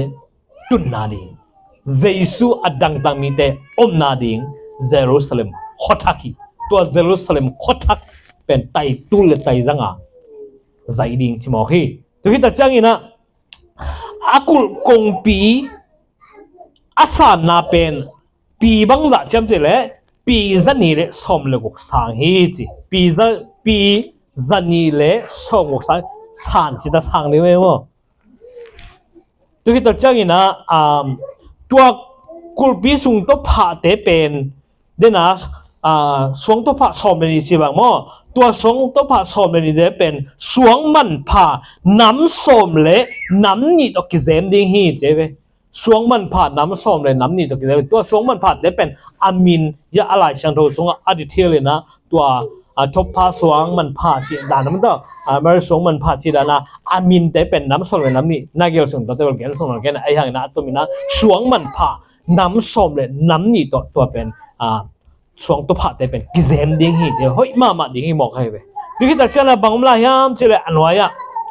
tunna ding, Jesu a dangtak mite omna ding Jerusalem khuathak hi. Tua Jerusalem khuathak pen taitul le taizanga zaih ding ci mawk hi. Tua hi ta ciangin a a kulh kongpi a sanna pen pi bangzah ciam ci le pi zani le sawm le guk sang hi ci. Pi za, pi zani le sawm guk sang, san ci ta sang ding ve maw. Tua hi ta ciangin a, um, tua kulhpi sung tawphahte pen, dena, a, suang tawphah sawm le nih ci bang maw? Tua suang tawphah sawm le nihte pen suang manpha nam sawm le nam nih tawh kizem ding hi, ci ve. Suang manpha nam sawm le nam nih tawh kizem. Tua suang manphate pen a min, ya, a Lai Siangtho sungah a detail in ah, tua, a, thawppha suang manpha cih dan a, a, Mary suang manpha cih dan a, a minte pen nam sawm le nam nih, na gel sung tua te bel gel sung lo gen a, ahi hangin ah a tom in ah suang manpha nam sawm le nam nih tawh tua pen, a, suang tawphahte pen kizem ding hi, ci, hoih mahmah ding hi mawk ahi ve. Tu khit tak ciang a bang om lai hiam cih leh a nuai ah,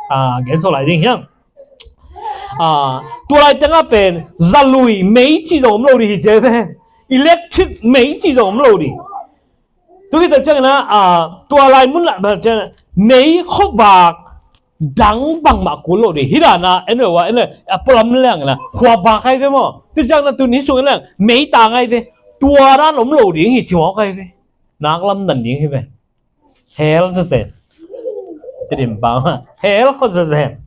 a, gen sawm lai ding hiam. A, tua lai tengah pen zalui mei cih zong om lo ding hi, ci ve. Electric mei cih zong om lo ding. Tu khit tak ciangin ah, a, tua lai mun ah, a, ciang mei khuavak dang bangmah kul lo ding. Hih dan a, en lo a, en lo a, pualam leng in ah khuavak ahi ve maw? Tu ciang na tun hih sung en leng mei tang ahi ve. Tua dan om lo ding hi, ci mawk ahi ve. Nak lamdang ding hi ve. Hell zazen. Tedim bang, hell khua zazen.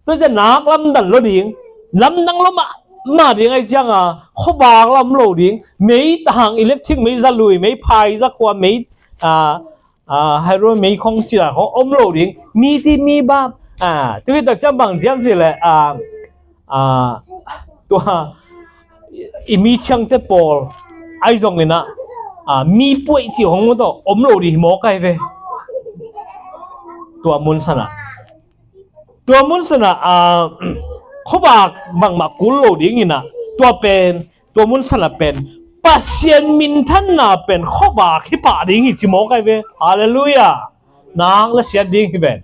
Tua ciang nak lamdang lo ding, lamdang lo mahmah ding ahi ciang a, khuavak lam lo ding, mei tang, electric mei, zalui mei, phai zakhua mei, a, a, hydro mei khong cih dan khong om lo ding, mi ti mi bap, a, tu khit tak ciang bang ci hiam cih leh, a, a, tua, i mi ciangte pawl, ahi zongin ah, a, mi puai cih khong tawh om lo ding hi mawk ahi ve. Tua mun san ah. Tua mun san ah, a, khuavak bangmah kul lo ding in ah, tua pen, tua mun san ah pen, Pasian minthanna pen khuavak hi pah ding hi, ci mawk ahi ve. Halleluiah. Nak na siat ding hi ven.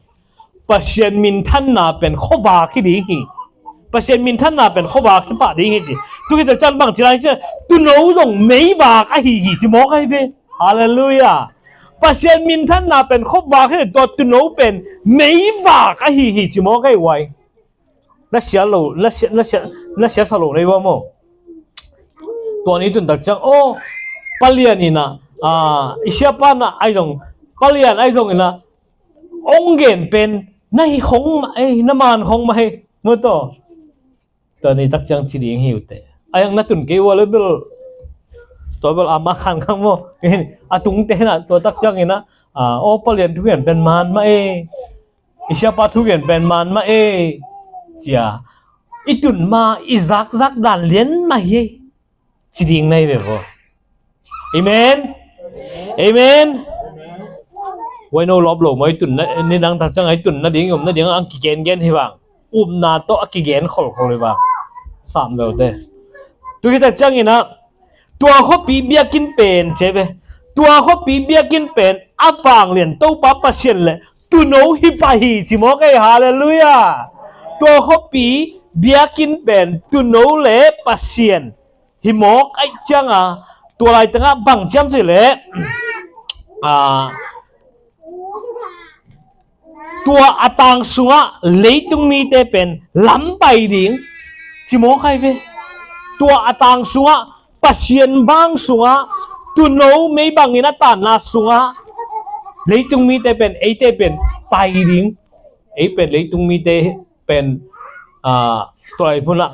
Pasian minthanna pen khuavak hi ding hi. Pasian minthanna pen khuavak hi pah ding hi, ci. Tu khit tak ciang bang ci lai ci, tuuno zong meivak ahi hi, ci mawk ahi ve. Halleluiah. Pasian minthanna pen khuavak hi, tua tuuno pen meivak ahi hi, ci mawk ahi uai. Na sia lo, na sia, na sia, na sia sa lo na hi uai maw? Tua ni tun tak ciang, aw, palian in ah, a, i siapa na ahi zong, palian ahi zongin ah, ong gen pen na hi khong mah ei, na man khong mah ei, maw taw. Tua ni tak ciang ci ding hi uh teh. A yang na tun kei ua le bel, tua bel a ma khan khang maw. A tungte na tua tak ciangin ah, a, aw, palian thugen pen man mah ei, i siapa thugen pen man mah ei, cia, i tun ma i zakzak dan lian mah hi ei, ci ding na hi ve vo. Amen. Amen. Uai, no lawp lo maw, i tun na, ni dang tak ciang a i tun nading, um nading a kigengen hi vang. Upna tawh a kigen kholkhol hi vang. Sam lo te. Tu khit tak ciangin ah, tua khuapi biakinn pen, ci ve. Tua khuapi biakinn pen a vanglian Topa Pasian le tuuno hi pah hi, ci mawk ei. Halleluiah. Tua khuapi biakinn pen tuuno le Pasian hi mawk ahi ciang a, tua lai tengah bang ci hiam cih leh, a, tua a tang sungah leitung mite pen lam pai ding, ci mawk ahi ve. Tua a tang sungah, Pasian vang sungah, tuuno mei bangin a tanna sungah, leitung mite pen, eite pen pai ding. Ei pen leitung mite pen, a, tua lai mun ah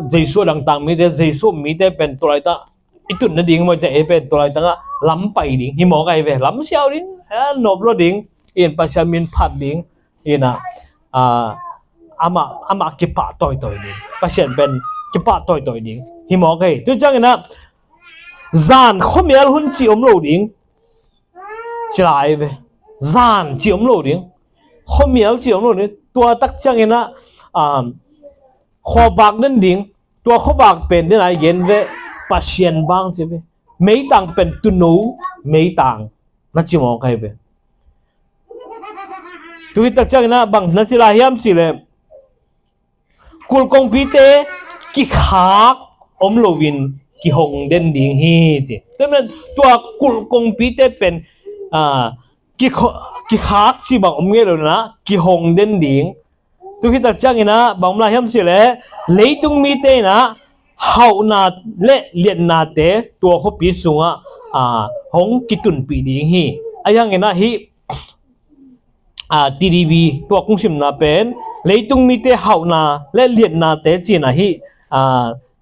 Jesu a dangtak mite, Jesu mite pen tua lai tah i tun nading maw, cia ei pen tua lai tangah lam pai ding hi mawk ahi ve. Lam siau ding, a, nop lo ding, in Pasian min phat ding, in ah, a, amah, amah kipah tawitawi ding, Pasian pen kipah tawitawi ding hi mawk ahi. Tu ciangin ah, zan khuamial hun cih om lo ding, ci lai ve. Zan cih om lo ding, khuamial cih om lo ding. Tua tak ciangin ah, um, khuavak den ding, tua khuavak pen den a i gen ve, Pasian vang ci ve. Meitang pen tuuno meitang na ci mawk ahi ve. Tu khit tak ciangin ah bang na ci lai hiam cih leh, kulh kongpite kikhak om loin kihong den ding hi, ci. Tua pen tua kulh kongpite pen, a, kikho-, kikhak cih bang om ngei lo in ah kihong den ding. Tu khit tak ciangin ah bang om lai hiam cih leh, leitung mite in ah hauhna le liatnate tua khuapi sungah, a, hong kitunpih ding hi. Ahi hangin ah hih, a, T D B tua kong simna pen, leitung mite hauhna le liatnate ci-in ah hih, a,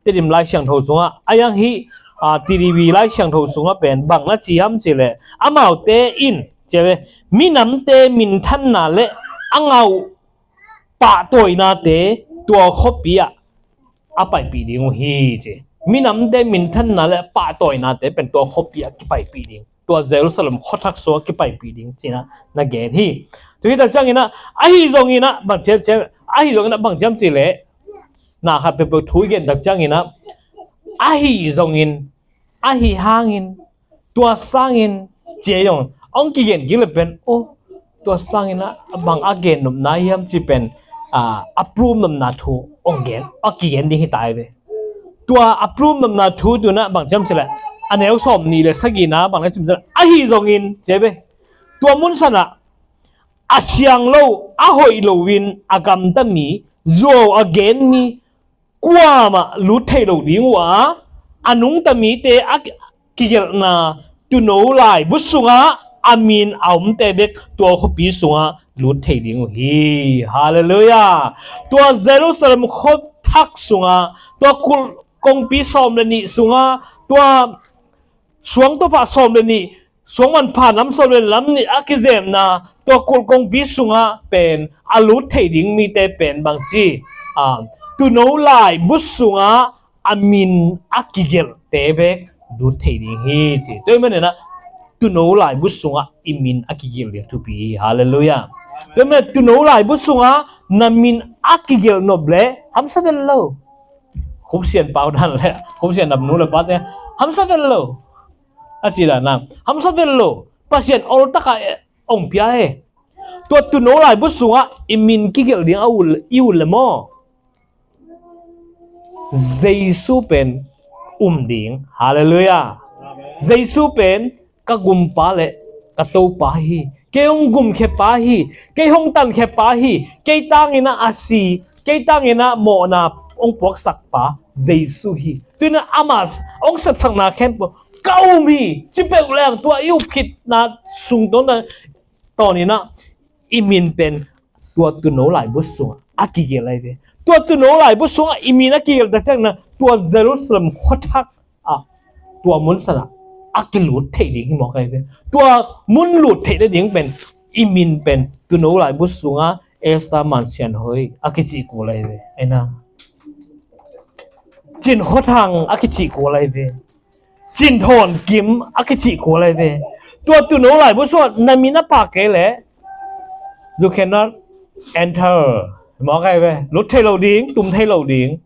Tedim Lai Siangtho sungah, a yang hi, a, T D B Lai Siangtho sungah pen bang na ci hiam cih leh, amaute in, ci ve, minamte minthanna le a ngau pahtawinate tua khuapi ah a paipih ding uh hi, ci. Minamte minthanna le pahtawinate pen tua khuapi ah kipaipih ding, tua Jerusalem khuathak sungah kipaipih ding, ci-in ah na gen hi. Tua hi tak ciangin ah, ahi zongin ah bang ciam, ciam, ahi zongin ah bang ciam cih leh, na khat peuhpeuh thu i gen tak ciangin ah, ahi zongin, ahi hangin, tua sangin, ci-a zong hong kigen kik leh pen, oh, tua sangin ah bang a gen nopna hiam cih pen, a, a prum nopna thu hong gen, a kigen ding hi ta hi ve. Tua a prum nopna thu tu-in ah bang ciam cih leh, a neu sawmnih le sagihna bang na cih leh, ahi zongin, ci ve, tua mun sanah a siang lo, a hoih loin a gamta mi, zuau a gen mi kuamah lut thei lo ding uh a, a nungta mite a ki-, kigelhna tuuno laibu sungah a min a omte bek tua khuapi sungah lut thei ding uh hi. Halleluiah. Tua Jerusalem khuathak sungah, tua kulh kongpi sawm le nih sungah, tua suangtuaphah sawm le nih, suangmanpha nam sawm le nam nih a kizemna tua kulh kongpi sungah pen a lut thei ding mite pen bang ci, a, tuuno laibu sungah a min a kigelhte bek lut thei ding hi, ci. Tua ahih manin ah tuuno laibu sungah i min a kigelh ding thupi hi. Halleluiah. Tua ahih manin ah tuuno laibu sungah na min a kigelh nop leh hamsa vet lo. Khupsian pau dan le khupsian nam nu le pate hamsa vet lo. A ci dan a, hamsa vet lo. Pasian oltak a, eh, hong pia hi. Tua tuuno laibu sungah i min kigelh ding a ut, i ut leh maw, Jesu pen um ding. Halleluiah. Jesu pen ka gumpa le ka Topa hi. Kei hong gumkhia pa hi. Kei hong tankhia pa hi. Kei tangin ah a si, kei tangin ah mawhna hong puaksak pa Jesu hi. Tu-in ah amah hong sepsakna khempeuh ka um hi, ci peuh leng tua i up khitna sung tawh na tawnin ah i min pen tua tuuno laibu sungah a kigelh lai ve. Tua tuuno laibu sungah i min a kigelh tak ciangin ah tua Jerusalem khuathak ah, tua mun sanah a kilut theih ding hi mawk ahi ve. Tua mun lut theih nading pen i min pen tuuno laibu sungah Esther Mansianhoi a kicih kul ahi ve. Aina Cin Khuathang a kicih kul ahi ve. Cin Thawn Kim a kicih kul ahi ve. Tua tuuno laibu sungah na min a pha kei leh you cannot enter. Mawk ahi ve. Lut thei lo ding, tum thei lo ding.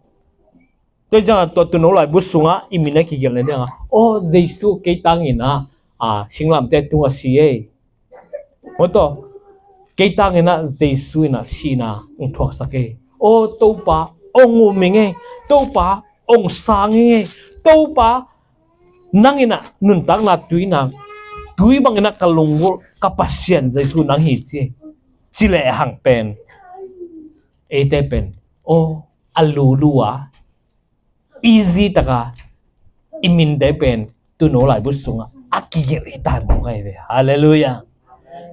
Tua ciangah tua tuuno laibu sungah i min a kigelh nading a, aw, Jesu kei tangin ah, a, singlamteh tungah si ei. Maw, tua kei tangin ah Jesu in ah sihna hong thuaksak ei. Aw, Topa hong um ing ei. Topa hong sang ing ei. Topa, nang in ah nuntakna tui na, tui bangin ah ka lunggulh ka Pasian Jesu nang hi, ci, ci lehang pen, eite pen, aw, a lulu a, easy taka i minte pen tuuno laibu sungah a kigelh hi ta mawk ahi ve. Halleluiah.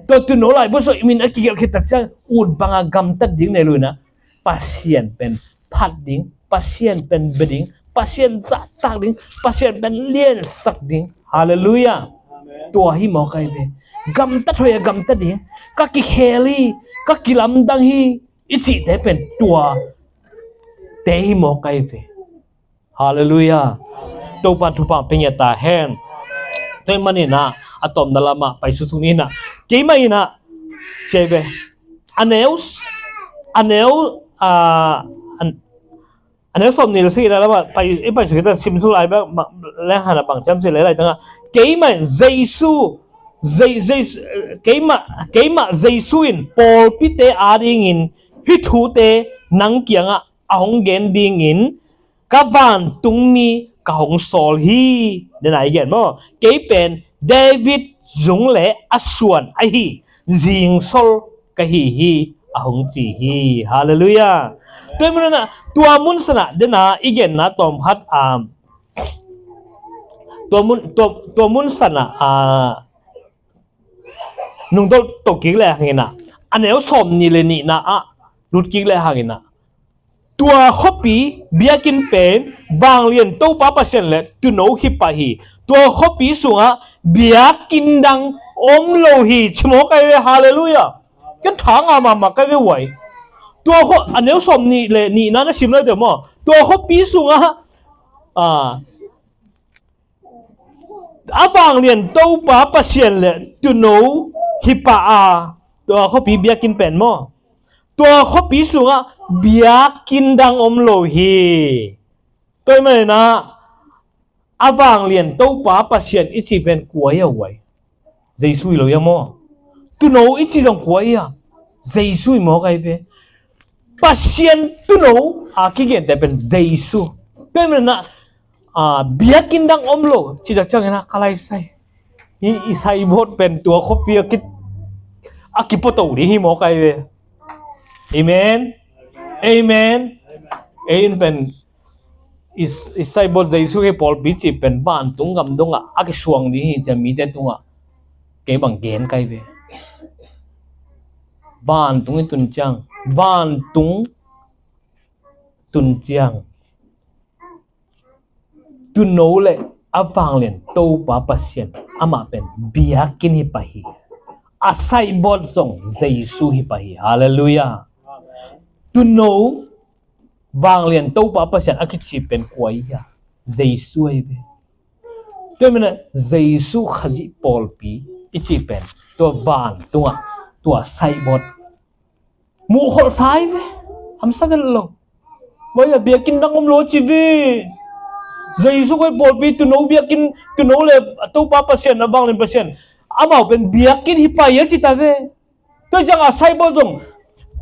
Tua tuuno laibu sungah i min a kigelh khit tak ciang ut banga gamtat ding nei lo-in ah Pasian pen phat ding, Pasian pen bia ding, Pasian zahtak ding, Pasian pen liansak ding. Halleluiah. Amen. Tua hi mawk ahi ve. Gamtat hoih a gamtat ding, ka kikhel hi, ka kilamdang hi, i cihte pen tuate hi mawk ahi ve. Halleluiah. Topa thupha pia ta hen. Tua ahih manin ah a tawpna lamah pai suk ni in ah, keimah in ah, ci ahi ve, a neu, a neu, a, a neu sawmnih le sagihna lamah pai, i pai suk in ah, sim suk lai bek leng han a bang ciam cih leh, Laitang ah, keimah Jesu, Je-, Je-, keimah, keimah Jesu in pawlpite adingin hih thute nang kiangah a hong gen dingin ka vantungmi ka hong sawl hi. Dena i gen maw? Kei pen David zung le a suan ahi zingsol ka hi hi, a hong ci hi. Halleluiah. Tua mun ah, tua mun sanah, dena i genna tawm khat, um, tua mun, tua, tua mun sanah, uh, nungto to kik le hangin ah, a neu sawmnih le nihna ah lut kik le hangin ah, Tua khuapi biakinn pen vanglian Topa Pasian le Tuuno hi pah hi. Tua khuapi sungah biakinn dang om lo hi, ci mawk ai ve. Halleluiah. Ken tha ngah mahmah kai ve uai. Tua khua, a neu sawm nih le nihna na sim lai deuh maw? Tua khuapi sungah, a, a vanglian Topa Pasian le Tuuno hi pah a, tua khuapi biakinn pen maw? Tua khuapi sungah biakinn dang om lo hi. Tua ahih manin ah, a vanglian Topa Pasian i cih pen kua hi a uai? Jesu hi lo hi a maw? Tuuno i cih zong kua hi a? Jesu hi mawk ai ve. Pasian Tuuno a kigente pen Jesu. Tua ahih manin ah, a, biakinn dang om lo cih tak ciangin ah ka lai sai. Hi, i saibawt pen tua khuapi a ki, a kipuato ding hi mawk ai ve. Amen. Amen. Ei in pen i, i saibawt Jesu Khrih pawlpi cih pen vantung gam dongah a kisuang ding hi, ciah mite tungah. Kei bang gen kai ve. Vantung i tun ciang, vantung tun ciang, Tuuno le a vanglian Topa Pasian amah pen biakinn hi pah hi. A saibawt zong Jesu hi pah hi. Halleluiah. Tuuno vanglian Topa Pasian a kici pen kua hi a? Jesu ahi ve. Tua ahih manin ah Jesu Khazih pawlpi i cih pen tua vantungah tua saibawt muhkholhsa hi ve. Hamsa vet lo. Bai a biakinn dang om lo ci ve. Jesu Khazih pawlpi Tuuno biakinn, Tuuno le Topa Pasian, a vanglian Pasian, amau pen biakinn hi pah hi a ci ta ve. Tua ciangah saibawt zong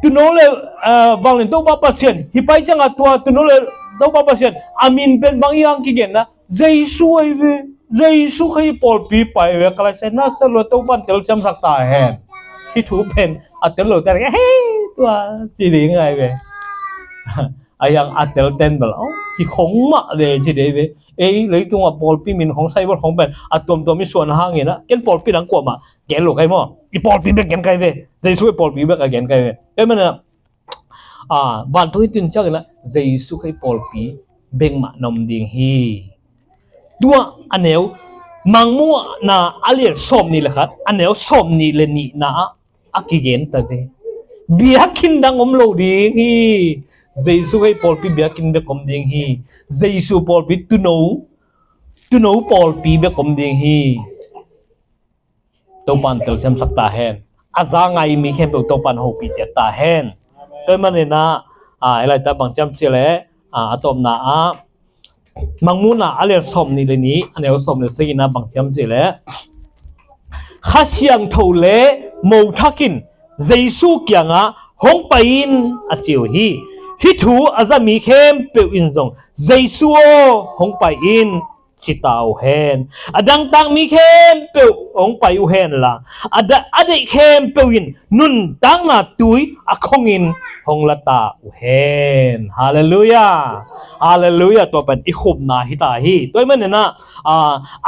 Tuuno le, a, vanglian Topa Pasian hi pah ciangah tua Tuuno le Topa Pasian a min pen bang hi hang kigenna, Jesu ahi ve. Jesu Khazih pawlpi pah hi ve. Ka lai sai, na sa lua, Topa in telsiamsak ta hen. Hih thu pen a tel lo ta, hei, tua ci ding ahi ve. A hiang a tel ten bel, oh, hi khong mah de ci ding ve. Ei, leitungah pawlpi min khong, saibawt khong pen a tuamtuam i suan hangin ah, ken pawlpi dang kuamah gen lo kai maw? I pawlpi bek gen kai ve. Jesu i pawlpi bek a gen kai ve. Tua ahih manin ah, a, vantung i tun ciangin ah Jesu Khazih pawlpi bek mah na om ding hi. Tua a neu, Mangmuhna a lian sawm nih le khat, a neu sawm nih le nihna ah a kigen ta ve. Biakinn dang om lo ding hi. Jesu Khazih pawlpi biakinn bek om ding hi. Jesu pawlpi Tuuno, Tuuno pawlpi bek om ding hi. Topa in telsiamsak ta hen. A za ngai mi khempeuh Topa in hopih ciat ta hen. Tua ahih manin ah, a, hih laitak bang ci hiam cih leh, a, a tawpna ah, Mangmuhna a lian sawm nih le nih, a neu sawm le sagihna bang ci hiam cih leh, Kha Siangtho le mo thak in Jesu kiangah, "Hong pai in," a ci uh hi. Hih thu a za mi khempeuh in zong, "Jesu aw, hong pai in," ci ta uh hen. A dangtak mi khempeuh hong pai uh hen la, a da-, a deih khempeuh in nuntakna tui a khongin hong la ta uh hen. Halleluiah. Halleluiah. Tua pen i khupna hi ta hi. Tua ahih manin ah, a,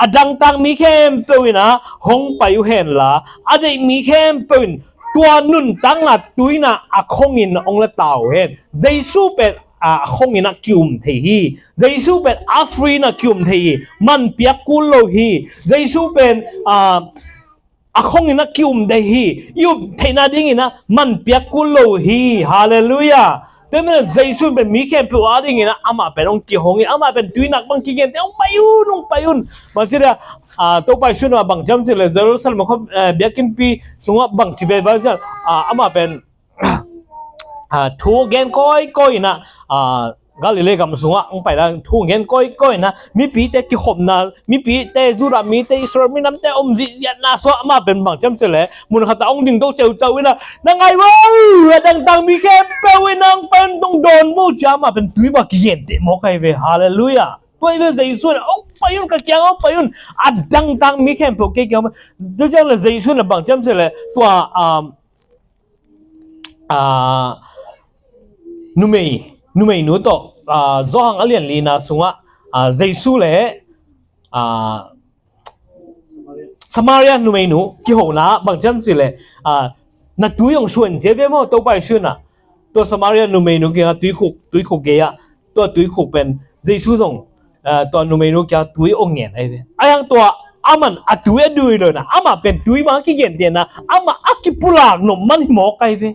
a dangtak mi khempeuh in ah hong pai uh hen la, a deih mi khempeuh in tua nuntakna tuina a khongin hong la ta uh hen. Jesu pen, a, a khongin ah ki-um thei hi. Jesu pen a free in ah ki-um thei hi. Man piak kul lo hi. Jesu pen, a, a khongin ah ki-um thei hi. I up theihna dingin ah man piak kul lo hi. Halleluiah. Tua ahih manin ah Jesu pen mi khempeuh a dingin ah amah pen hong kihong hi. Amah pen tuinak bang kigente, "Hong pai un, hong pai un." Bang ci dia, a, Topa Jesu in ah bang ci hiam cih leh Jerusalem khua, eh, biakinnpi sungah bang ci ve, bang ci, a, amah pen, a, thu gen kawikawi in ah, a, Galilee gam sungah hong pai la, thu gen kawikawi in ah, mipite kikhopna, mipite, Judah mite, Israel minamte om zihziahna sungah amah pen bang ci hiam cih leh, mun khat ah hong dingto ceuceu in ah, "Na ngai vo, a dangtak mi khempeuh in ah hong pai un, hong dawn vo," ci-a amah pen tui bang kigente mawk ahi ve. Halleluiah. Tua hi ve, Jesu in ah, "Hong pai un, ka kiangah hong pai un, a dangtak mi khempeuh kei kiangah hong pai." Tua ciang leh Jesu in ah bang ci hiam cih leh, tua, um, a, numei, numeinu tawh, a, Johan a lian lina sungah, a, Jesu le, a, Samaria numeinu kihona bang ci hiam cih leh, a, "Na tui hong suan," ci ve maw, Topa Jesu in ah. Tua Samaria numeinu kiangah tuikhuk, tuikhuk gei-ah, tua tuikhuk pen Jesu zong, ah, tua numeinu kiangah tui hong ngen ahi ve. Ahi hang tua aman a tui a dui lo in ah, amah pen tui bang a kigen te in ah, amah a kipulak nop man hi mawk ahi ve.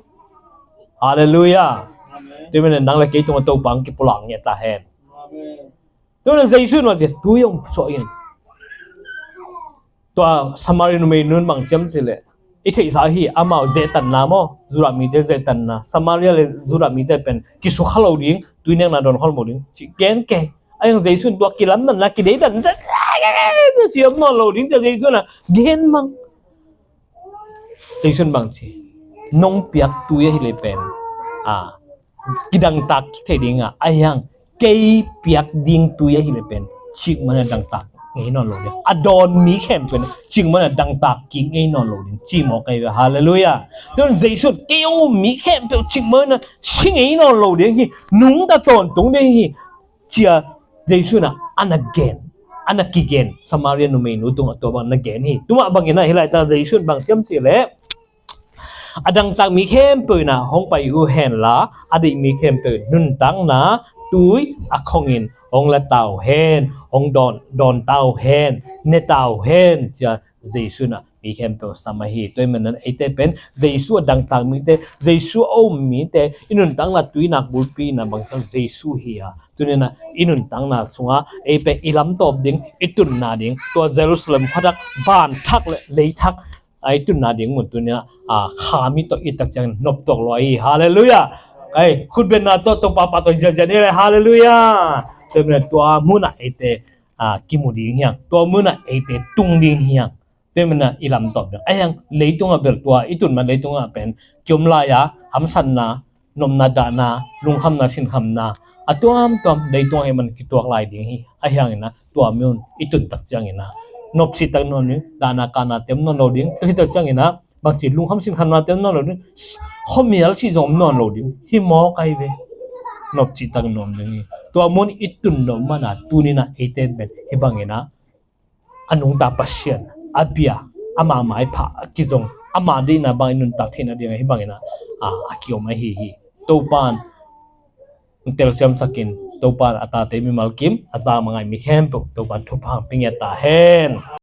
Halleluiah. Amen. Tua manin nang le kei tungah Topa hong kipulak ngiat ta hen. Amen. Tua manin Jesu in bang ci, tui hong suah in. Tua Samaria numeinu in bang ci hiam cih leh, i theihsa hi, amau zehtanna maw, Judah mite zehtanna, Samaria le Judah mite pen kisukha lo ding, tui nekna dawn khol lo ding ci gen kei. Ahi hang Jesu in tua kilamdanna, kideidanna ci om nawn lo ding ci-a Jesu in ah gen mang. Jesu in bang ci, nong piak tui ahih leh pen, a, kidangtak kik thei ding a, ahi hang kei piak ding tui ahih leh pen cikmah in ah dangtak ngei nawn lo ding. A dawn mi khempeuh in ah cikmah in ah dangtak kik ngei nawn lo ding ci mawk ahi ve. Halleluiah. Tua manin Jesu in kei hong um mi khempeuh cikmah in ah si ngei nawn lo ding hi, nungta tawntung ding hi, ci-a Jesu in ah a na gen, a na kigen, Samaria numeinu tungah tua bang na gen hi. Tua mah bangin ah hih laitak Jesu in bang ci hiam cih leh, a dangtak mi khempeuh in ah hong pai uh hen la, a deih mi khempeuh nuntakna tui a khongin hong la ta uh hen, hong dawn, dawn ta uh hen, ne ta uh hen, ci-a Jesu in ah mi khempeuh sam ahi. Tua ahih manin eite pen Jesu a dangtak mite, Jesu a um mite, i nuntakna tui nak bulpi in ah bangtan Jesu hi a, tuni in ah i nuntakna sungah ei pen i lamtawp ding, i tunna ding, tua Jerusalem khuathak, vanthak le leithak, a, i tunna ding mun tuni in ah, a, kha mi tawh i tak ciang noptuak lua hi. Halleluiah. Ai, khutbenna tawh, Topa pahtawi ziahziah ni le. Halleluiah. Tua manin tua munah eite, a, kimu ding hi hang. Tua munah eite tung ding hi hang. Tua manin ah i lamtawp ding. Ahi hang leitungah bel tua i tun man leitungah pen kiom lai-a hamsatna, nopna, dahna, lungkhamna, sinkhamna a tuamtuam leitungah ahih man kituak lai ding hi. Ahi hangin ah tua mun i tun tak ciangin ah nopsittak nuam ding, dahna kahnate om nawn lo ding. Tua hi tak ciangin ah bangci, lungkham sinkhamnate om nawn lo ding, khuamial cih zong om nawn lo ding hi mawk ahi ve. Nopsittak nuam ding hi. Tua mun i tun nop man ah tuni in ah eite pen hih bangin ah a nungta Pasian a bia, amah maipha a kizong, ama deihna bang i nuntak theihna ding ah hih bangin ah, a, a kiom ahi hi. Topa in hong telsiamsak in, Topa in a tate mimal kim a zang a ngai mi khempeuh Topa in thupha hong pia ngiat ta hen.